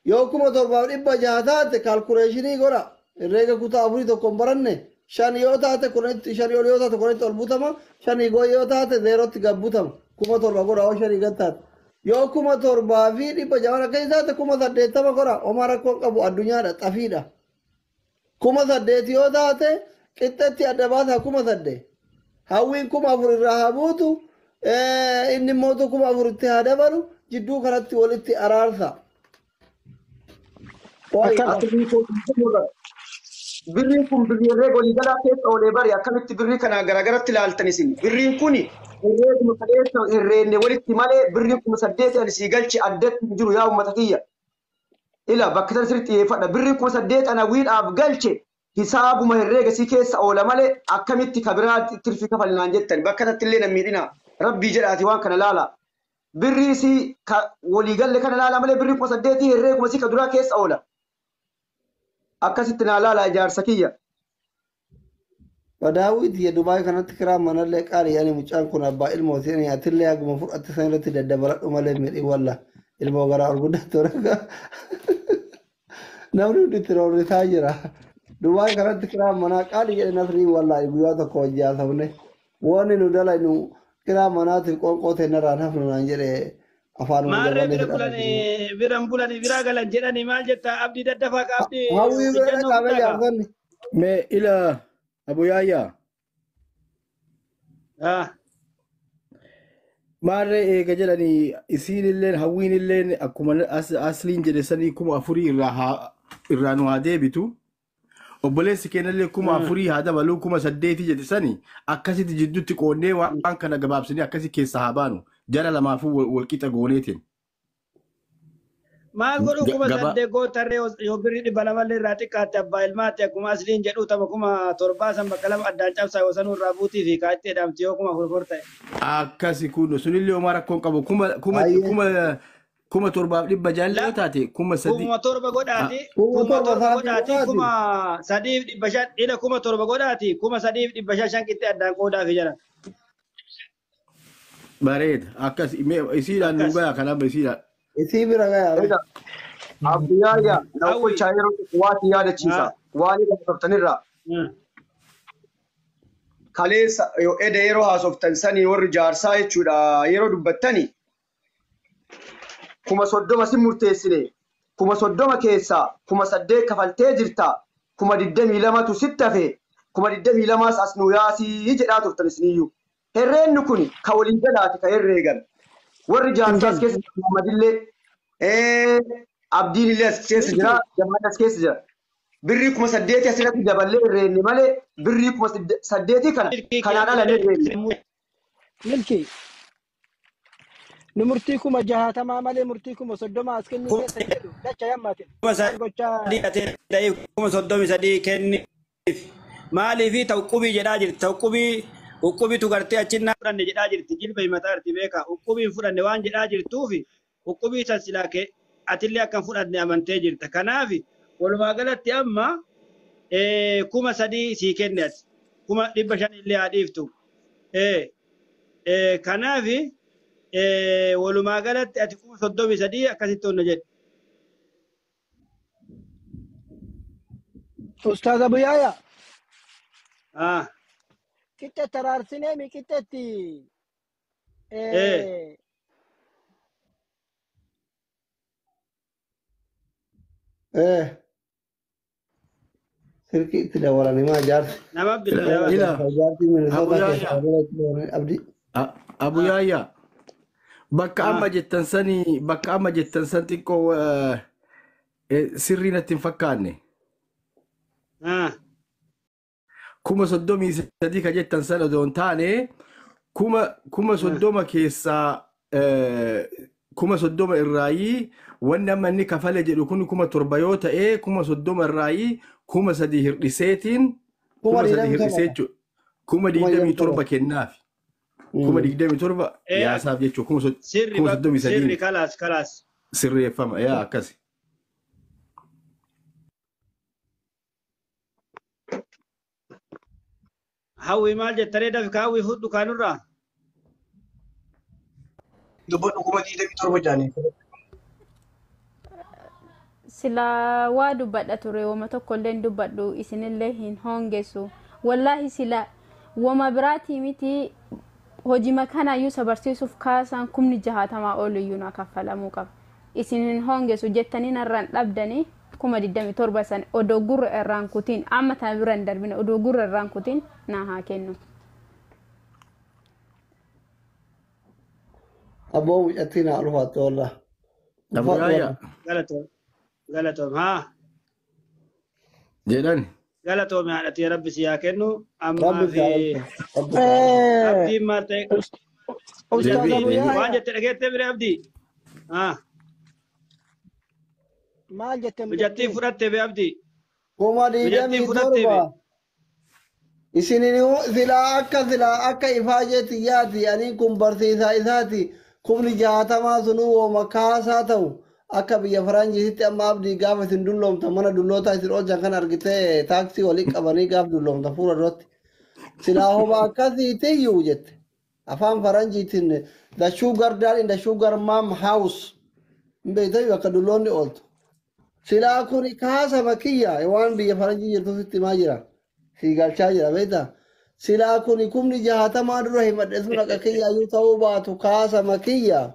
yoo 7,600 taate kaalkuleeshinii godha. Herreega kutaa afurii tokko hin baranne shan yoo taate kudhanitti shanii ol yoo taate kudhanitti ol butama shanii gol yoo taate zeerootti gad butama 7,000 godha yoo shanii gad taate. Yoo 7,600 akkasii taate 80,000 godha homaa rakkoon qabu addunyaadha xafiidha. 8,000 yoo taate qixxetti adda baasaa 8,000. Hawwiin 4,000 irraa haa buutu inni immoo 4,000tti haa dabalu jidduu kanatti walitti araarsa. Birriin kun birrii herreega waliigalaa keessa oolee bari akkamitti birrii kana garaagaratti ilaaltan isin. Birriin kun herreeguma kaleessa herreenne walitti malee birriin 8,000 ani sii galche addatti hin jiru yaa uummata kiyya. Ila bakka sana sirriitti xiyyeeffadha. Birriin 8,000 ana wiidhaaf galche hisaabuma herreega sii keessa oola malee akkamitti kabiraa tirfii kafalinaan jettan bakka sanatti illee nan miidhina. Rabbii jedhaati waan kana laala. Birrii sii waliigalle kana laala malee birriin 8,000 herreeguma sii ka duraa keessa oola. Akkasitti naa laala ijaarsa kiyya. Badaawwit ya Dubaay kanatti kiraa manallee qaali yaani mucaan kun abbaa ilmoo seenii atillee haguma fudhatte san irratti daddabaladhu malee miidhii walla ilmoo garaa ol guddattu ragaa. Namni hundi itti roorrisaa jira. Dubaay kanatti kiraa manaa qaali jedhe nasrii wallaahi guyyaa tokko wajji haasofne. Wanni nu dalagnu kiraa manaatiif qoonqoo teennarraan hafnu naan jedhe afaanuma Maarree jabanee bira fedhaa. bulanii biran bulanii biraa galan jedhanii maal jetta abdii daddafaa ka abdii Hawwii bira ijjannoo dhaqaamee guddaa ka. jaarsanni. Mee ila Abu Yaayyaa maarree eega jedhanii isiin illeen hawwiin illeen akkuma asliin jedhe sanii 4,000 irraa nu haa deebitu. Obboleessi keenyallee 4,000 haa dabaluu 8,000 jedhe sanii akkasitti jidduutti qoonnee waan kana gabaabsinee akkasi keessa haa baanu jara lamaafuu wal qixa gooneetiin. Maal godhu kuma Gabaa saddeet gootarree yoo birrii 200 irraa xiqqaatte abbaa ilmaatti akkuma asliin jedhu tama 7,000 san bakka lama addaan cabsaa yoo sanuu irraa buutii fi kaattee jedhamti yoo 4,000 ta'e. Akkasi kun sunillee homaa rakkoon qabu kuma kuma Baay'ee. kuma 7,600 illee yoo taate 3,000. 7,000 godhaati. Kuma kuma torba torba sa'aatii godhaati dhugaati. 3,500 ila 7,000 godhaati 3,500 qixxee addaan qoodaafi jira. Bareeda. Akkas isiidhaan nu Akkas. gayaa kanaaf isiidhaan. Isii bira gayaa. Egaa Abdiyyaayyaa na Hawwi. okolchaa yeroo tokko waa si yaadachiisa. Waan haasoftanirraa kaleessa yoo eda yeroo haasoftan sanii warri jaarsaa jechuudha yeroo dubbattani 30,000 sin murteessine 30,000 keessaa 8,000 kafaltee jirta 22,000tu sitti hafe 22,000s as nu yaasii jedhaa turtan isiniyyuu. Herreenni kun ka waliin jalaati ka herreegan. Warri jaarsaas keessa jira Muhammadillee Abdiin illee as keessa jira Jamaan as keessa jira. Birrii 8,000 asirratti daballee herreenne malee birrii 8,000 kana kanaan ala hin herreenne. Milki. Nu murtii 60,000 malee murtii 30,000 as kennuu keessa jedhu dacha yammaatin. Maal gochaa 33,000 kenniif. Maaliifi ta'uqqubii jedhaa jirti. Ta'uqqubii uqqubitu gartee achinnaa fudhanne jedhaa jirti. Jilba himataa jirti beekaa. Uqqubiin fudhanne waan jedhaa jirtuufi uqqubii san silaa kee atillee akka hin fudhanne amantee jirta. Kanaaf walumaa galatti amma 3,000 sii kenne ati. 500,000 illee haa dhiiftu. Kanaaf walumaa galatti ati 33,000 akkasitti onna jedhe. Ustaaz Abuyyaaya. Qixxe taraarsinee mi qixxetti Silkii itti dabalanii maa jaarsi. Nama bilbila. Ila Jaarsi Minnesota Abuyyaayyaa. keessaa bira itti dabalanii abdii. Abuyyaayyaa. Bakka amma jettan sanii bakka amma jettan san xiqqoo sirrii natti hin fakkaanne. 33,000 ka jettan sana osoo hin taane 30,000 keessaa 30,000 irraayii wanni amma inni kafale jedhu kun 7,000 yoo ta'e 30,000 irraayii 3,000 hir'iseetiin 3,000 hir'isee jechuudha. 27,000 kennaaf. 27,000 yaasaaf jechuudha. Sirri 33,000 sirri kalaas kalaas. Sirreeffama yaa akkasi. Hawwi maal jettanii dafi hawwi fudhu kaanurraa. Dubbadhu 27,000 jaanii. Sila waa dubbadha ture wama tokko illee hin dubbadhu isinillee hin hongessu. Wallaahi sila wama biraatii miti hojii kanaayyuu isa barsiisuuf kaasaan 60,000 ol iyyuu naa kaffalamuu qaba. Isin hin hongessu jettanii narraan dhabdanii 27,000 san odoo gurra irraan kutiin amma tana bira hin darbine odoo gurra irraan kutiin naa haa kennu. Abboo mucattii naa ulfaatte wallah. Abuyyaayyaa Galatoom. Galatoom haa. jedhan. Galatoom haadhatii rabbi si haa kennu. Ammaa Rabbi fi si haa abdiin maal ta'e. Ustaaz Deebii deebii. Waan Abuyyaaya jette dhageettee bire abdii. maal jette Mucattiin mucattiin? fudhatte be abdii. Kuma Mucattiin digdamii fudhatte be. torba. Isinin silaa akka ifaajeetti yaati ani kun barsiisaa isaati 60,000 sunuu wooma kaasaa ta'u akka biyya faranjiitti amma abdii gaafa isin dulloomta mana dullootaa isin oolchan kan argitee taaksii walii qabanii gaaf dulloomta fuula duratti. Silaa hoba akkasiitiyyuu jette. Afaan faranjiitiin the sugar dad in the sugar mom house. Hin beektayyuu akka dulloonni ooltu. Silaa kun kaasama kiyya waan biyya faranjii jirtu sitti himaa jira. Si galchaa jira beektaa. Silaa kun 60,000 dura himadhe sun akka kiyyaayyuu ta'uu baatu kaasama kiyya.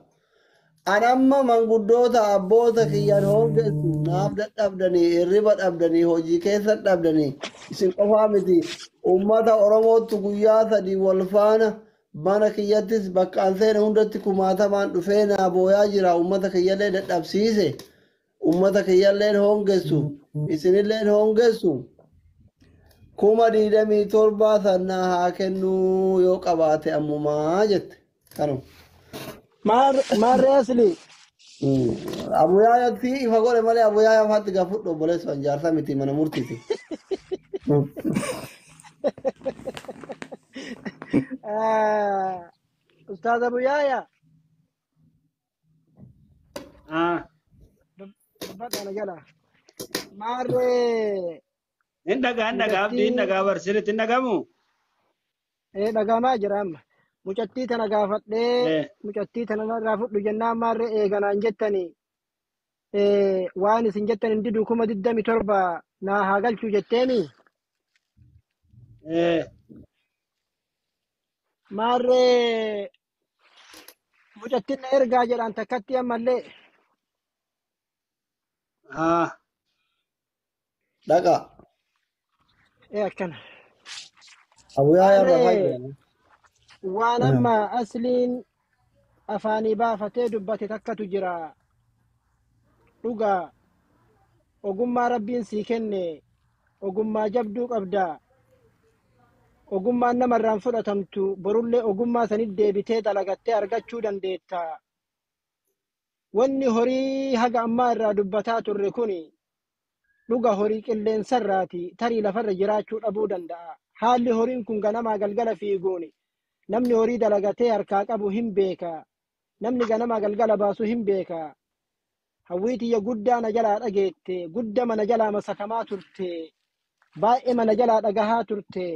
Anamma manguddoota abboota kiyyaan hongessu naaf dadhabdanii hirriba dhabdanii hojii keessa dhabdanii isin qofaa miti uummata Oromootti guyyaa sadii wal faana mana kiyyattis bakka an seene hundatti kumaatamaan dhufee naa booyaa jira uummata kiyyallee dadhabsiise uummata kiyyalleen hongessu isinilleen hongessu 27,000 sannaa haa kennuu yoo qabaate ammumaa jette kanuma. Maarree asli Abuyaayaatti ifa godhe malee abuyaayaa afaatti gaafudhu obboleessu an jaarsa miti mana murtiiti. Ustaaz Abuyyaaya Ah. Dubbadha na jala. Maarree Hin dhagaa hin dhagaa abdii hin mucattii dhagaa barsiritti hin dhagamu. Dhagamaa jira amma. Mucattii tana gaafadhee mucattii tana narraa fudhu jennaan maarree eeganaan jettanii waan isin jettan hin didu 27,000 naa haa galchuu jetteemi. Maarree mucattiin na ergaa jedhaan takkatti ammallee. Ah. Dhaqa. Akkana. Abuyyaa irra Maarree fayyadamu. waan amma asliin afaanii baafatee dubbate takkatu jira. Dhugaa ogummaa rabbiin sii kenne ogummaa jabduu qabda. Ogummaan namarraan fudhatamtu borullee ogummaa sanit deebitee dalagattee argachuu dandeetta. Wanni horii haga ammaa irraa dubbataa turre kuni dhuga horii qilleensarraati tarii lafarra jiraachuu dhabuu danda'a. Haalli horiin kun ganamaa galgala fiiguuni. Namni horii dalagatee harkaa qabu hin beeka. Namni ganamaa galgala baasu hin beeka. Hawwiitiyya guddaa na jalaa dhageette, gudda mana jalaa masakamaa turte, baay'ee mana jalaa dhagahaa turte.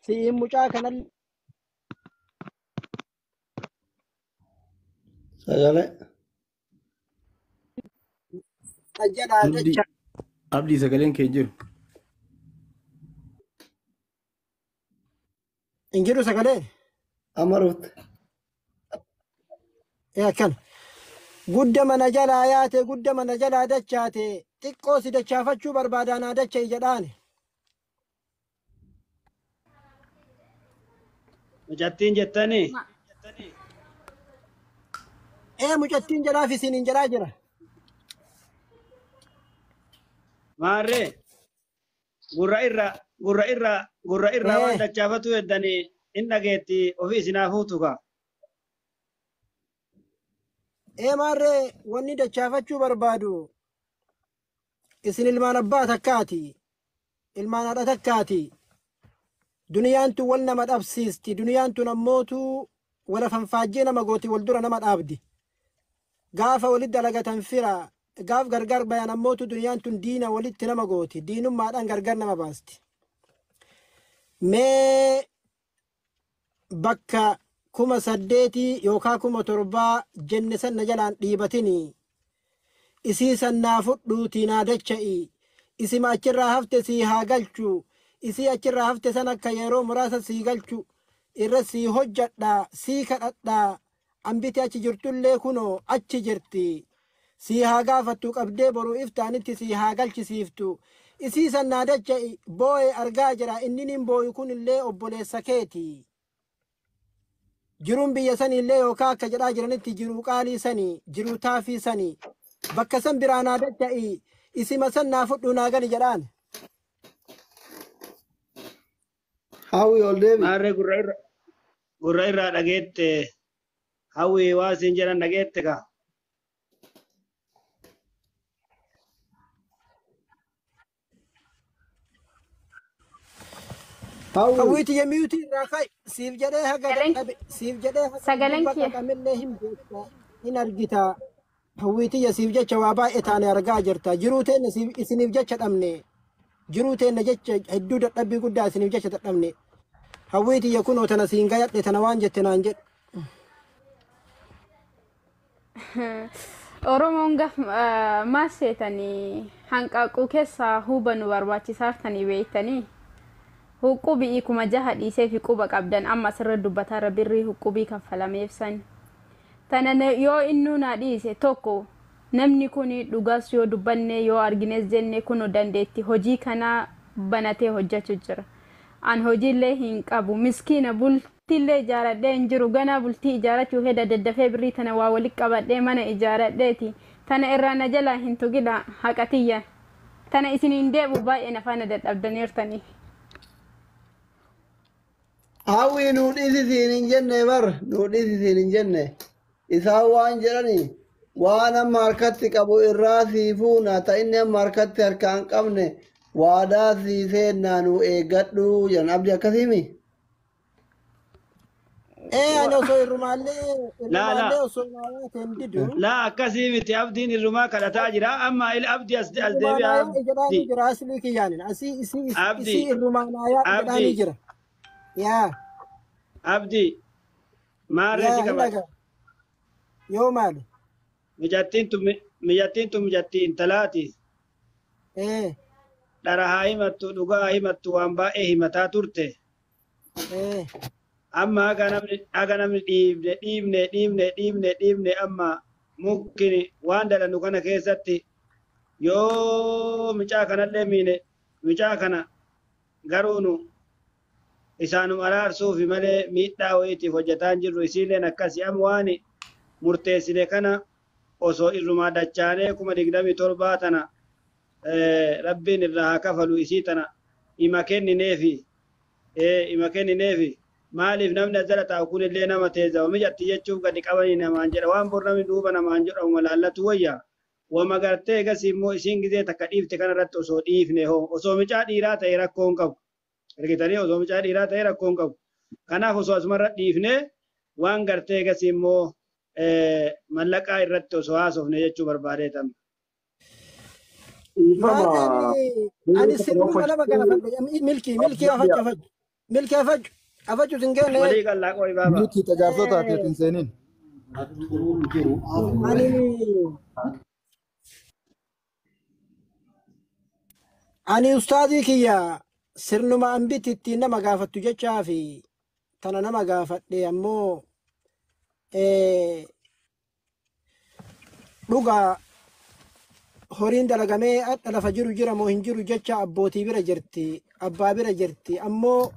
Si'iin mucaa kanallee Sagalee. na jalaa Abdii dacha. abdii sagaleen kee hin jiru. Hin jiru sagaleen? Amma dhufte. Akkana. Gudda mana jalaa yaate, gudda mana jalaa dachaate, xiqqoo si dachaafachuu barbaadaa naa dacha'i jedhaani. Mucattiin jettanii. Mucattiin jedhaaf isiniin jedhaa jira. Maarree gurra irra gurra irra gurra irraa waan dachaafatu heddanii hin dhageetti ofii isinaa fuutu kaa. Maarree wanni dachaafachuu barbaadu isin ilmaan abbaa takkaati. Ilmaan haadha takkaati. Duniyaan tun wal nama dhabsiisti. Duniyaan tun ammootu wal afanfaajjee nama gooti wal dura nama dhaabdi. Gaafa walitti dalagatan fira. Gaaf gargar bayan ammootu duniyaan tun diina walitti nama gooti. Diinummaadhaan gargar nama baasti. Mee bakka 8,000 yookaan 7,000 jenne san na jalaan dhiibatini. Isii san naa fudhuutii naa dacha'i. Isima achirraa hafte sii haa galchu. Isii achirraa hafte san akka yeroo muraasa sii galchu. Irra sii hojjadhaa, sii kadhadhaa. Ambiti achi jirtullee kunoo achi jirti. Sii haa gaafattu qabdee boruu iftaanitti sii haa galchisiiftu. Isii san naa dacha'i boo'ee argaa jira. Inni nin boo'u kunillee obboleessa keeti. Jiruun biyya saniillee yookaan akka jedhaa jiranitti jiruu qaalii sanii, jiruu taafii sanii. Bakka san biraa naa dacha'i. Isima san naa fudhuu naa gali jedhaan. Hawwi ol deebi. Maarree gurra irraa dhageette hawwi waa siin jedhan dhageette kaa. Hawwi. Hawwiitiyya miyuutii irraa ka'i. Siif jedhee haga Sagaleen dadhabe. Siif jedhee haga sagaleen gubbaa kiyya. qaqamillee hin beekta. Hin argita. Hawwiitiyya siif jecha waa baay'ee taane argaa jirta. Jiruu teenna isiniif jecha dhabne. Jiruu teenna jecha hedduu dadhabbii guddaa isiniif jecha dadhabne. Hawwiitiyya kunoo tana siin gayadhe tana waan jette naan jedhe. Oromoon gaf maal seetanii hanqaaquu keessaa hubannu barbaachisaartanii beektanii huqubii 6,000 dhiisee fi quba qabdan amma asirra dubbataarra birrii huqubii kaffalameef san. Tana yoo innuu naa dhiise tokko namni kun dhugaas yoo dubbanne yoo argines jenne kun dandeetti hojii kanaa banatee hojjechuu jira. An hojiillee hin qabu miskiina bultiillee ijaaradhee hin jiru ganaa bultii ijaarachuu heda daddafee birrii tana waa walitti qabadhee mana ijaaradheeti. Tana irraa na jalaa hin tugina haqatiyya. Tana isiniin deebu baay'ee nafaana dadhabdaniirtanii. Hawwi nuu dhiisisiin hin jenne bar nuu dhiisisiin hin jenne. Isaan waan jedhani waan amma harkatti qabu irraa sii fuuna ta inni amma harkatti harkaan hin qabne waadaa sii seennaa nu eeggadhu jedhan abdii akkasiimi. Ani osoo irrumaallee Laa laa irrumaallee osoo naayaa ta'e hin didu. Laa akkasii miti abdiin irrumaa kadhataa jira. Amma il abdii as Irrumaa deebi'a naayaa jedhaanii abdii. jira aslii kiyyaanin. Asii isii isii Abdii irrumaa naayaa jedhaanii abdii jira. Yaa abdii maarree yaa si hin qabata. dhagaa. Yoo maali? Mijattiin tun mijattii intalaati. Dhara haa himattu dhugaa haa himattu waan baay'ee himataa turte. Amma haga namni dhiibne dhiibne dhiibne dhiibne dhiibne amma mukkin waan dalannu kana keessatti yoo micaa kanallee miine micaa kana garuu nu isaanum araarsuufi malee miidhaa wayiitiif hojjetaa hin jirru isiilleen akkasi amma waan murteessine kana osoo irrumaa dachaanee 27,000 tana rabbiin irraa haa kafalu isii tana ima kennineefi ima kennineefi maaliif namni as jala taa'u kunillee nama teessa mijatti jechuuf gadi qabanii namaan jedha waan bor namni duuba namaan jedhamu laallatu wayya wama gartee egas immoo isiin gizee takka dhiifte kanarratti osoo dhiifne hoo osoo micaa dhiiraa ta'e rakkoo hin qabu argitanii osoo micaa dhiiraa ta'e rakkoo hin qabu kanaaf osoo asumarra dhiifne waan gartee egas immoo mallaqaa irratti osoo haasofne jechuu barbaadeetan. Dhiifama. Maali ani sirnuma nama kana fadhe milkii milkii afaju afaju milkii afaju afaju sin geenne. Walii qallaa qo'i baaba. Milkii tajaajiltoota ati hin seeniin. Ani ustaazii kiyya sirnuma ambiti ittiin nama gaafattu jechaa fi tana nama gaafadhe ammoo dhugaa horiin dalagamee hadha lafa jiru jira moo hin jiru jecha abbootii bira jirti abbaa bira jirti ammoo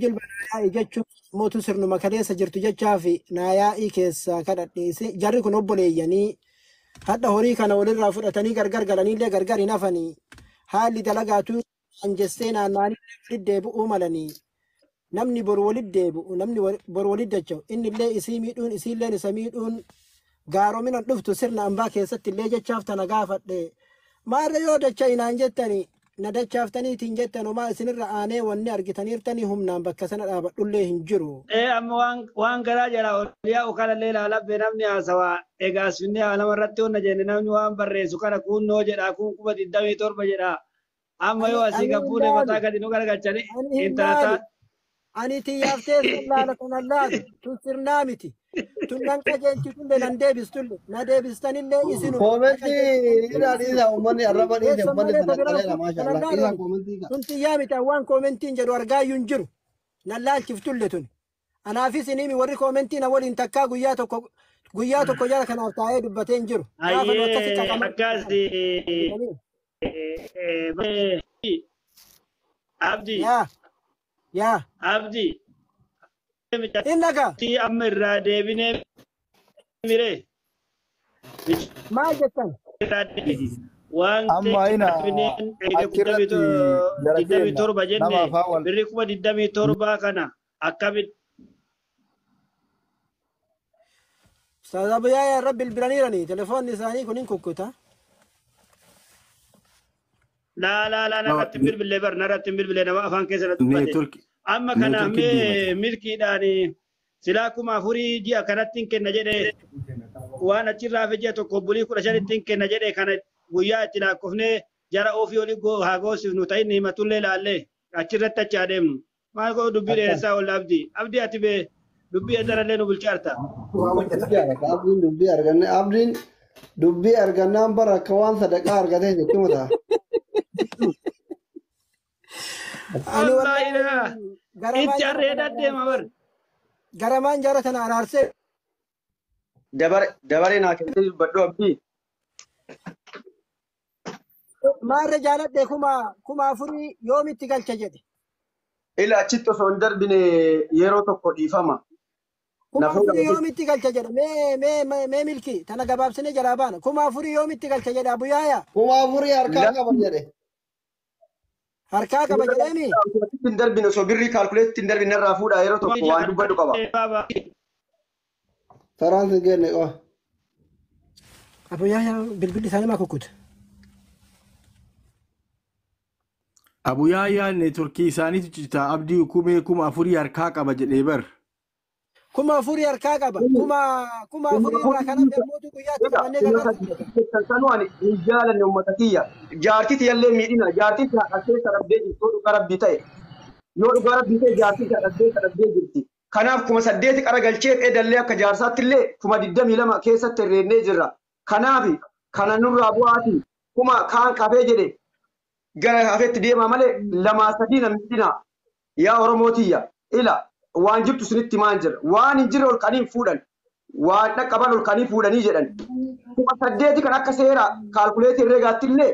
jilba naayaa'ii jechuun mootu sirnuma kaleessa jirtu jechaa fi naayaa'ii keessaa kadhadhe jarri kun obboleeyyanii hadha horii kana walirraa fudhatanii gargar galaniillee gargar hin hafanii haalli dalagaatu anjessee naanna'anii walitti deebi'uu malanii namni boru walitti deebi'u namni boru walitti dacha'u innillee isii miidhuun isiilleen isa miidhuun gaaromina dhuftu sirna ambaa keessatti illee jechaaf tana gaafadhe maarra yoo dacha inaan jettani na dachaaftaniitiin jettan homaa isinirra aanee wanni argitaniirtanii humnaan bakka sana dhaabadhullee hin jiru. Amma waan garaa jalaa ol yaa'u kanallee ilaalabbe namni haasawaa egaa asfinne haa irratti honna jenne namni waan barreessu kana kunnoo jedha kun 27,000 jedha amma yoo Ani asii ani hin gabbuune laalu mataa gadi nu garagalchani ani hin intala laalu taa ani tiyyaaf teessan laala kanan laalu tun sirnaa miti tun nan qajeelchitullee nan deebistulle na deebistanillee isinuma na Koomentii qajeelchitanillee irraa isinuma dhiisa uummanni arraba dhiise teessan uummanni malee sana ta biraan qaleera kun maashaallah kanan dhiisa laalani koomentii ka. tun xiyyaa miti waan koomentiin jedhu argaayyuu hin jiru nan laalchiftulle tun anaafis inimi warri koomentii na waliin takkaa guyyaa tokko jala kanaaf taa'ee dubbatee hin jiru gaafa nu akkasi hayyee qaqaman akkas abdii yaa yaa abdii hin dhagaa micattii amma irraa deebinee miree maal jettan irraa deebine waan Amma ina deebineen achirratti jara digdamii keenya torba nama jenne afaan wal birri 27,000 kana akkamitti Ustaaz Abuyyaa irra bilbilaniirani telefoonni isaanii kun hin kukkuta. Laa laa laa narratti hin bilbilee bar narratti hin bilbilee nama afaan keessa na dubbate. Neetwork Amma kanaaf neetworkii mee deemata. milkiidhaan silaa 4,000 ji'a kanatti hin kenna jedhee waan achirraa hafe ji'a tokko bulii 15tti hin kenna jedhee kana guyyaa itti lakkoofnee jara ofii olii haa goosifnu ta'in himatullee laallee achirratti achi adeemnu. Maal godhu dubbii Akka dheeressaa oolla abdii. Abdii ati bee dubbii edarallee nu bulchaarta. dubbii argata abdiin dubbii arganne abdiin dubbii argannaan bara akka waan sadaqaa argatee jechuudha ta'a. Ani Wallaahi wallaahi laa garamaan itti jara harree tana daddeema bar. araarsee garamaan jara tana araarsee Dabaree naa kennitee dubbadhu abdii. maarra jaaladhe 4,000 yoomitti galcha jedhe. Ila achitti osoo hin darbine yeroo tokko dhiifama. Kuma Na fuudha afurii asitti. yoomitti galcha jedhe mee mee mee mee milkii tana gabaabsine jalaa baana 4,000 yoomitti galcha jedhe Abuyyaa 4,000 harkaa qaba jedhe. harkaa qaba jedheemi. Achitti hin darbine osoo birrii kaalkuleetti hin darbine irraa fuudha yeroo tokko waan dubbadhu qaba. Saraan sin genne qofa. Abuyyaa bilbilli isaanii maa kukkuta. Abuyaayaa neetworkii isaaniitu citaa abdii kumee 4000 harkaa qaba jedhee bar. 4000 harkaa qaba. 4000 irraa kan hafe ammoo guyyaatti qabannee gargaarsa. Sanuu ani hin jaalanne uummata kiyya. Jaartii tiyyallee miidhina. Jaartii tiya keessa dhabdee jirti. Yoo dhugaa rabbii ta'e. Yoo dhugaa rabbii ta'e jaartii tiya keessa dhabdee jirti. Kanaaf 8000 qara galchee edallee akka jaarsaatti illee 22,000 keessatti herreennee jirra. Kanaaf kana nurraa bu'aati. Kuma kaan qabee jedhe gara hafetti deemaa malee 2 3 na miidhina. Yaa Oromoo tiyya ila waan jirtu sinitti maan jira. Waan hin jirre ol kaniin fuudhan. Waan dhaqqaban ol kanii fuudhanii jedhan. 8000 kan akka seera kaalkuleetii herreegaatti illee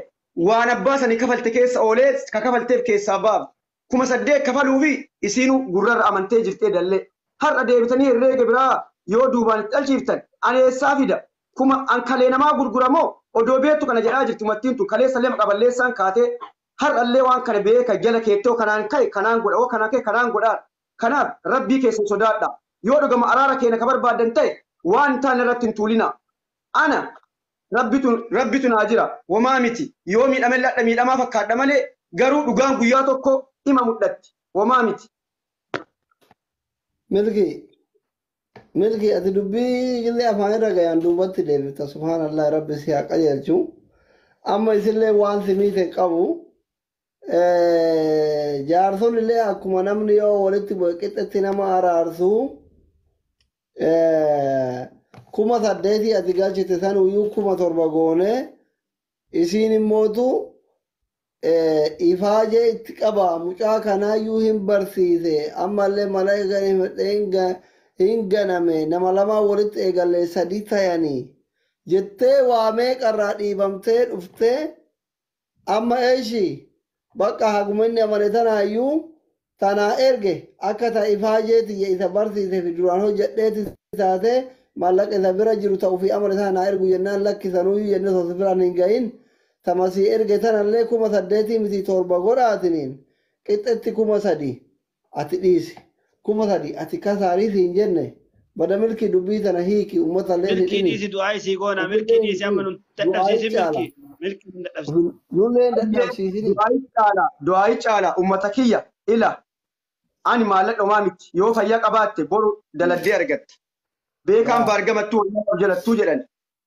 waan abbaa sanii kafalte keessa oolee ka kafalteef keessaa baaf. 8000 kafaluufi isiinuu gurrarra amantee jirtee dallee. Har'a deebitanii herreega biraa yoo duubaan itti dhalchiiftan ani eessaa fida? Kuma an kalee namaa gurguramoo odoo beektu kana jedhaa jirti uummattiin tun kaleessa lama qaballeessaan kaatee har'allee waan kana beeka jala keettoo kanaan ka'e kanaan godha oo kanaan ka'e kanaan godhaa. Kanaaf rabbii keessan sodaadha. Yoo dhugama araara keenya ka barbaadan ta'e waan hin taane irratti hin tuulina. Ana rabbitu naa jira homaa miti yoo miidhame ladha miidhamaa fakkaadha malee garuu dhugaan guyyaa tokko ima mul'atti homaa miti. Milki milki ati dubbii illee afaan irra gayaan duubatti deebifta subhaanallah rabbi si haa qajeelchu. Amma isillee waan si miite qabu jaarson illee akkuma namni yoo walitti bu'e qixxetti nama araarsu 8000 ati galchite san uyyuu 7000 goone isiin immootu ifaajee itti qaba mucaa kanaayyuu hin barsiise ammallee mala hin ganame nama lama walitti eegalee 3 tayanii jettee waamee qarraa dhiibamtee dhuftee amma eeshi bakka hagumanni amane tanaayyuu tanaa erge akka ta ifaajeeti isa barsiise fi duraan hojjedheeti taate maallaqa isa bira jiru ta'uu fi amane tanaa ergu jennaan lakkisanuyyuu jennee osoo biraan hin gahin tamasii erge tanallee 8000 miti 7 godhaatiniin qixxetti 3000 ati dhiisi 3000 ati kasaarii siin jenne bada milki dubbii tana hiiki uummatallee Milkii dhiisi du'aa isii goona milkii dhiisi amma nun dadhabsiisin milkii milkii nun dadhabsiisin. Nullee dadhabsiisini. Du'aayi caala uummata kiyya ila ani maallaqa homaa miti yoo fayyaa qabaatte boru daladdee argatte. Beekaan baargamattuu wayyaa jalattuu jedhan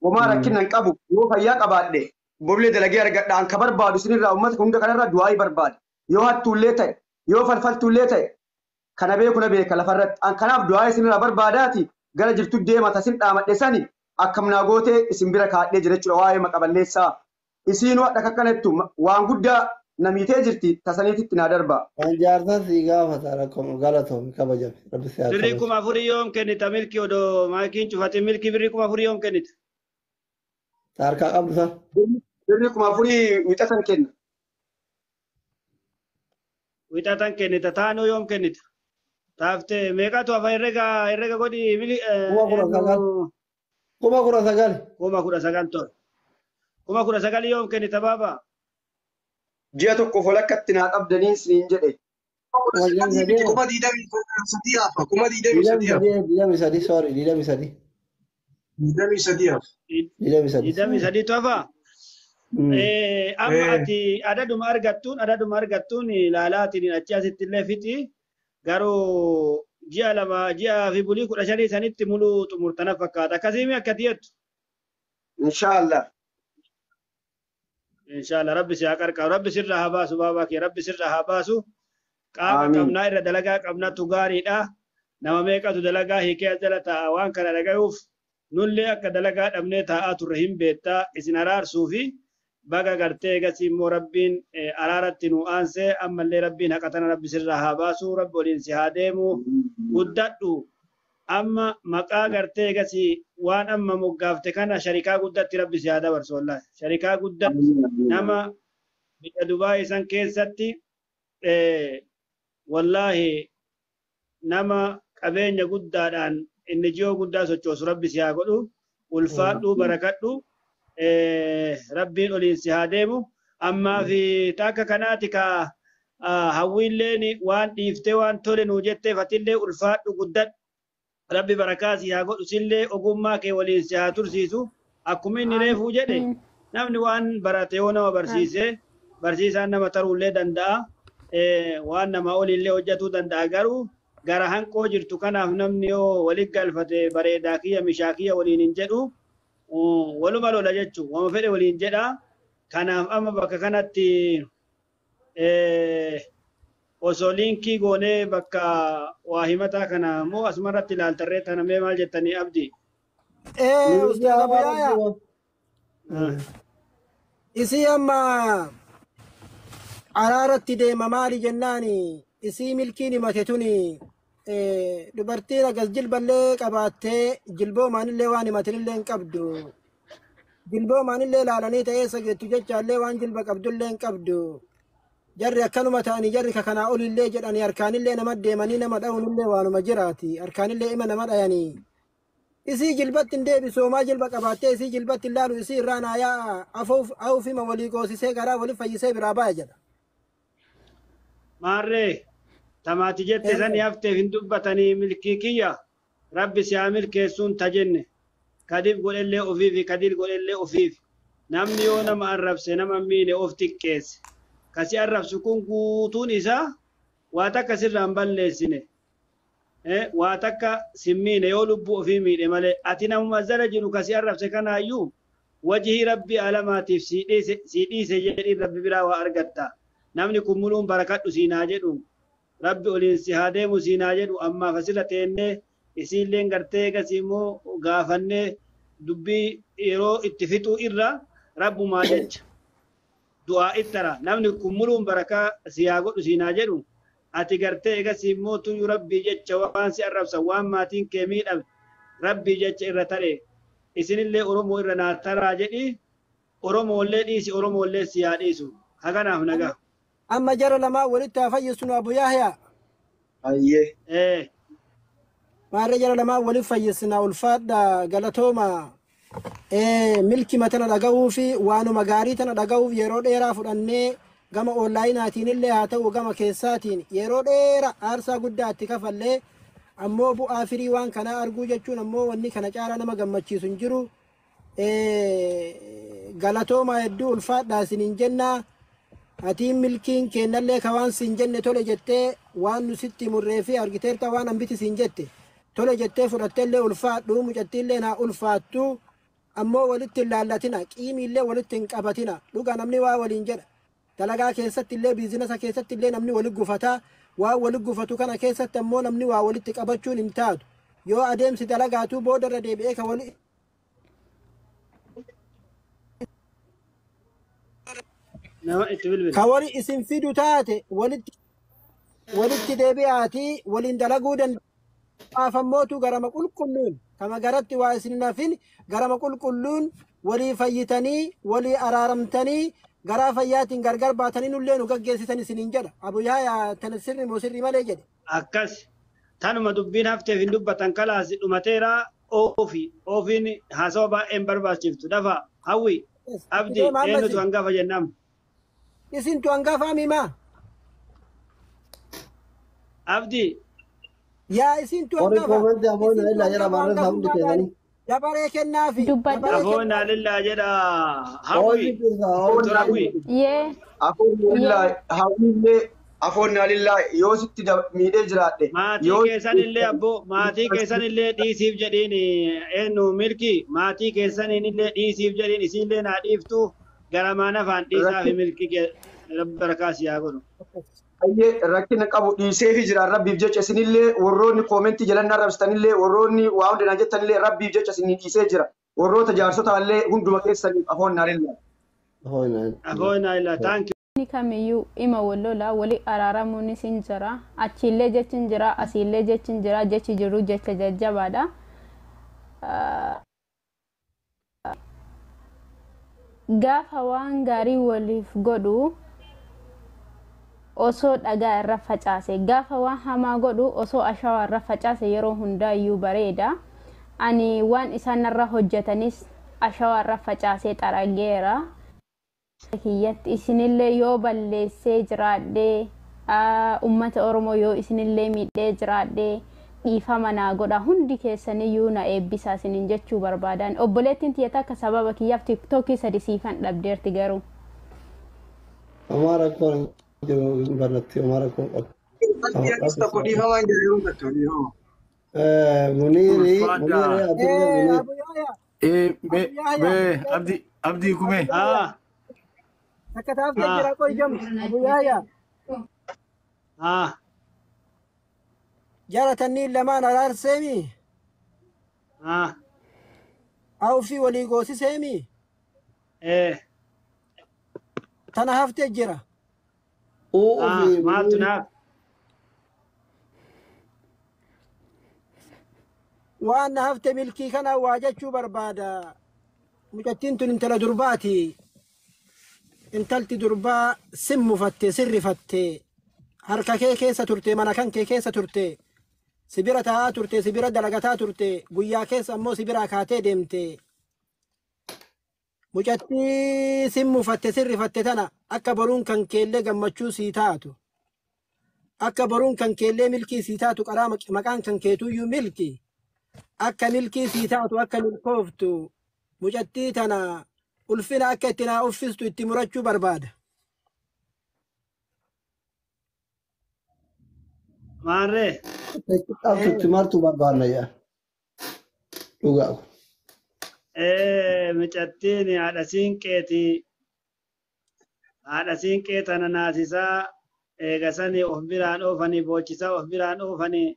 homaa rakkina hin qabu yoo fayyaa qabaadhe borullee dalagee argadha an ka barbaadu isinirraa uummata hunda kanarraa du'aayi barbaada. Yoo hattuullee ta'e yoo falfaltuullee ta'e kana beeku na beeka lafarratti an kanaaf du'aa isinirraa barbaadaati gara jirtu deema tasin dhaamadhe sani akkam naa gootee isin bira kaadhee jira jechuudha waa'ee maqaballeessaa. Isiinuu hadha kakkanattu waan guddaa namiitee jirti tasaniititti naa darba. Waan jaarsaa sii gaafata rakkoo galatoomi kabajame rabbi si haa Birrii kabaju. 4000 yoom kennita milkii odoo maakiin cufatin milkii birrii 4000 yoom kennita? Harkaa qabdu san. Birrii 4000 wixatan kenna. Wixatan kennita taanoo yoom kennita? Taaftee meeqatu hafa herrega godhi 19,000. 19,000. 19,000 tola. 19,000 yoom kennita baaba? Ji'a tokkoof walakkatti naa qabdanii isiniin jedhe. 23,000 hafa 23,000 hafa. 23 sorry 23. 23 hafa. 23. 23tu hafa? Amma ati adaduma argattuun ilaalaatiin achi asitti illee fixi garuu ji'a 2 ji'a fi bulii 15 sanitti muluu xumurtana fakkaata. Akkasiimi akka tiyattu. Inshaallah. Inshaallah rabbi si haa qarqaaru rabbi sirra haa baasu baabaa kee rabbi sirra haa baasu. Qaama qabnaa irra dalagaa qabnatu gaariidha. Nama meeqatu dalagaa hiikee as jala taa'a waan kana dhagayuuf nullee akka dalagaa dhabnee taa'aa turre hin beektaa isin araarsuu fi baga gartee egasii immoo rabbiin araaratti nu aansee ammallee rabbiin haqa tana rabbi sirraa haa baasu rabbi waliin si haa deemu guddadhu amma maqaa gartee egasii waan amma moggaafte kana sharikaa guddatti rabbi si haa dabarsu wallaahi sharikaa guddatti nama biyya Dubaay san keessatti wallaahi nama qabeenya guddaadhaan inni ji'oo guddaa sochoosu rabbi si haa godhu ulfaadhu barakadhu rabbiin oliin si haa deemu ammaa fi takka kanaati ka hawwiilleen waan dhiiftee waan tole nuu jetteef atillee ulfaadhu guddadhu rabbi barakaa si haa godhu sillee ogummaa kee waliin si haa tursiisu akkuma inni reefuu jedhe namni waan barate yoo nama barsiise barsiisaan nama taruullee danda'a. Waan nama oliillee hojjetuu danda'a garuu gara hanqoo jirtu kanaaf namni yoo walit galfate bareedaa kiyya mishaa kiyya waliin hin jedhu waluma lola jechuun wama fedhe waliin jedha. Kanaaf amma bakka kanatti osoo liinkii goonee bakka waa himataa kana immoo asumarratti ilaaltarree tana mee maal jettanii abdii? Ustaaz Abuyaayaa isii amma araaratti deema maali jennaani isii milkiin himate tuni dubartiin agas jilballee qabaattee jilboomaanillee waan himatinillee hin qabdu. Jilboomaanillee laalanii ta'ee sageettu jechaallee waan jilba qabdullee hin qabdu. Jarri akkanuma ta'anii jarri kakanaa olillee jedhanii harkaanillee nama deemanii nama dha'uunillee waanuma jiraati. Harkaanillee ima nama dhayanii. Isii jilbatti hin deebisu homaa jilba qabaattee isii jilbatti hin laalu isii irraa naayaa afuuf hima walii goosisee garaa walii fayyisee biraa baya jedha. Maarree tamaati jette sani hafteef hin dubbatanii milkii kiyya rabbi si haa milkeessuun ta jenne kadiif godhellee ofiifi kadiir godhellee ofiif namni yoo nama arrabse nama miine of xiqqeesse kasi arrabsu kun guutuun isaa waa takka sirraa hin balleessine waa takka sin miine yoo lubbuu ofii miidhe malee ati namuma jala jiru kasi arrabse kanaayyuu wajhii rabbi alamaatiif sii dhiise jedhiin rabbi biraa waa argatta. Namni kun muluun barakadhu siinaa jedhu rabbi oliin si haa deemu siinaa jedhu ammaaf asirra teennee isiilleen gartee eegas immoo gaafannee dubbii yeroo itti fixuu irra rabbumaa jecha du'aa ittara namni kun muluun barakaa si haa godhu siinaa jedhu ati gartee eegas immoo tuyyuu rabbii jecha waan si arrabsan waan maatiin kee miidhame rabbii jecha irra tare isinillee Oromoo irra naa taraa jedhi Oromoollee dhiisi Oromoollee si haa dhiisu haganaaf nagaa. Amma jara lamaa walitti haa fayyisnu Abu Yahyaa. Ayyee. Maarree jara lamaa walitti fayyisna ulfaadha galatooma. Milki tana dhaga'uu fi waanuma gaarii tana dhaga'uuf yeroo dheeraa fudhannee gama onlaayinaatiin illee haa ta'u gama keessaatiin yeroo dheeraa aarsaa guddaa itti kafallee ammoo bu'aa firii waan kanaa arguu jechuun ammoo wanni kana caalaa nama gammachiisu hin jiru. Galatooma hedduu ulfaadhaa isiniin jennaa. Atiin milkiin kennallee ka waan siin jenne tole jettee waan nu sitti murree fi argiteerta waan hambiti siin jette tole jettee fudhatteellee ulfaadhu mucattiillee naa ulfaattu ammoo walitti hin laallatina qiimiillee walitti hin qabatina dhuga namni waa waliin jedha dalagaa keessatti illee biizinasa keessatti illee namni walitti gufata waan walitti gufatu kana keessatti ammoo namni waa walitti qabachuun hin taatu yoo adeemsi dalagaatuu boodarra deebi'ee ka wali Nama itti bilbila. Ka wali isin fidu taate walitti deebi'aatii waliin dalaguu danda'aaf ammootu garama qulqulluun kama garatti waa isin hin hafin garama qulqulluun walii fayyitanii walii araaramtanii garaa fayyaatiin gargar baatanii nullee nu gaggeessitan isiniin jedha. Abu Yahyaa tana sirri moo sirri malee jedhe. Akkas tanuma dubbiin hafteef hin dubbatan kalaas dhumateera oofi oofiin haasawa baay'een barbaachiftu dafa hawwi abdi Deema amma eenyutu isin. hangafa jennaan. Isintu hangafaa mimaa? Abdi Yaa isintu Warri hangafa. koomentii ammoo Isintu na illaa jira hangafa barreessa hundi hangafummaa keessanii. gaarii. Dabaree kennaafi. Dubbadhu. Dabaree afoo kennaafi. naalillaa jedha hawwi Hojii keessaa doktor hawwi. Yee. Afoon Yee. lillaa hawwiillee afoon lillaa yoo sitti miidhee jiraadhe Maatii yoo keessan illee abboo maatii keessan illee dhiisiif jedhiin eenyu milki maatii keessaniin illee dhiisiif jedhiin isiillee naa dhiiftu garamaan afaan dhiisaa fi milki barakaa si haa godhu. Baay'ee rakkina qabu dhiiseefi jira rabbiif jecha isinillee warroonni koomentii jalan arrabsitanillee warroonni waa hunda naan jettanillee rabbiif jecha isinii dhiisee jira. Warroota jaarsotaallee hunduma keessaniif afoon lillaa. Afoo naalillaa thank you. Namni kamiyyuu ima wal lola wali araaramuunis hin jira achiillee jechi hin jira asiillee jechi hin jira jechi jiru jecha jajjabaadha. Gaafa waan gaarii waliif godhu osoo dhagaa irra facaase gaafa waan hamaa godhu osoo ashawaa irra facaase yeroo hundaayyuu bareeda. Ani waan isaan irra hojjetanis ashawaa irra facaasee xarageera. Kiyyatti isinillee yoo balleessee jiraadhee ummata Oromoo yoo isinillee miidhee jiraadhee dhiifama naa godha hundi keessaniyyuu na eebbisaa isiniin jechuu barbaadan. Obboleettiin tiyya takka sababa kiyyaaf tiktookii sadi siifan dhabdeerti garuu. Amaa rakkoon jiru hin barnatti homaa rakkoo qabu. Anis tokko dhiifamaan jira yeroo takka dhiifama. Muniiri Ulfaadha. Muniiri atillee Muniiri. Abu Yahya Eh, Abu be Yahya be abdi abdii kumee. Haa takka taaftee haa jira qoy jam Abu Yahya haa jara tanniin lamaan araarseemi haa awfii walii goosiseemi ee tana haftee jira. Uu haa fi maaltu Muniiri. naaf Waan na hafte milkii kana waa jechuu barbaada. Mucattiin tun intala durbaati. Intalti durbaa simmufatte sirrifatte harka kee keessa turte mana kan kee keessa turte sibira taa'aa turte sibira dalagataa turte guyyaa keessa ammoo sibira kaatee deemte. Mucattii simmufatte sirrifatte tana akka boruun kan keellee gammachuu sii taatu. Akka boruun kan keellee milkii sii taatu qaraa maqaan kan keetuyyuu milkii. Akka milkii sii taatu akka milkooftu mucattii tana ulfina akka itti naa uffistu itti murachuu barbaada. Maarree Qabtutti martuu barbaanna yaa. Dhugaa. ee mucattiin haadha siinqeeti. Haadha siinqee tana naasisaa eegasanii of biraan oofanii boochisaa of biraan oofanii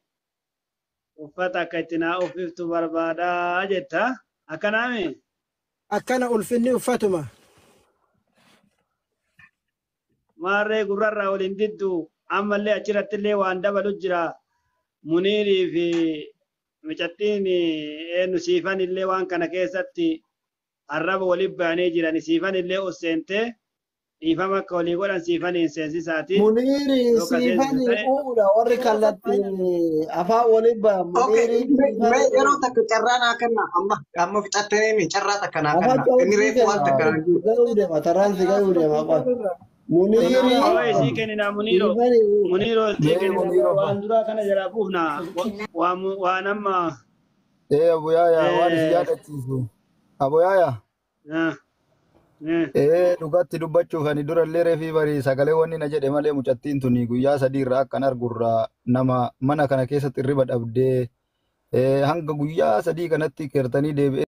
uffata akka itti naa uffiftu barbaadaa jetta. Akkanaami? Akkana ulfinni uffatuma. Maarree gurrarraa waliin diddu ammallee achirrattillee waan dabalu jira. Muniirii fi mucattiin eenyu siifan illee waan kana keessatti arraba waliin bahanii jiran siifan illee ol seentee dhiifama akka walii godhan siifaniin seensisaati. Muniiri Yoo ka seensisu siifanii ta'e uudha warri kallattiin afaan waliin bahan Okay, Muniiri mee siifanii yeroo takka carraa naa kenna amma amma fixattanii carraa takka naa afaan kenna. Inni cawutti reefu waan takka kenna naan jiru. gayuu deema tarraan si gayuu deema qofa. Muniiri Owee sii kenninaa Muniiroo siifanii uudha. Muniiroo sii Mee kenninaa Muniiroo fa. waan duraa kana jalaa buufna waan amma Ee Abuyaayaa waan isin yaadachiisu. Abuyaayaa. Ee dhugatti dubbachuuf ani durallee reefii barii sagalee wanni na jedhe malee mucattiin tuni guyyaa sadii irraa akkan argurraa nama mana kana keessatti hirriba dhabdee hanga guyyaa sadii kanatti kertanii deebi'ee.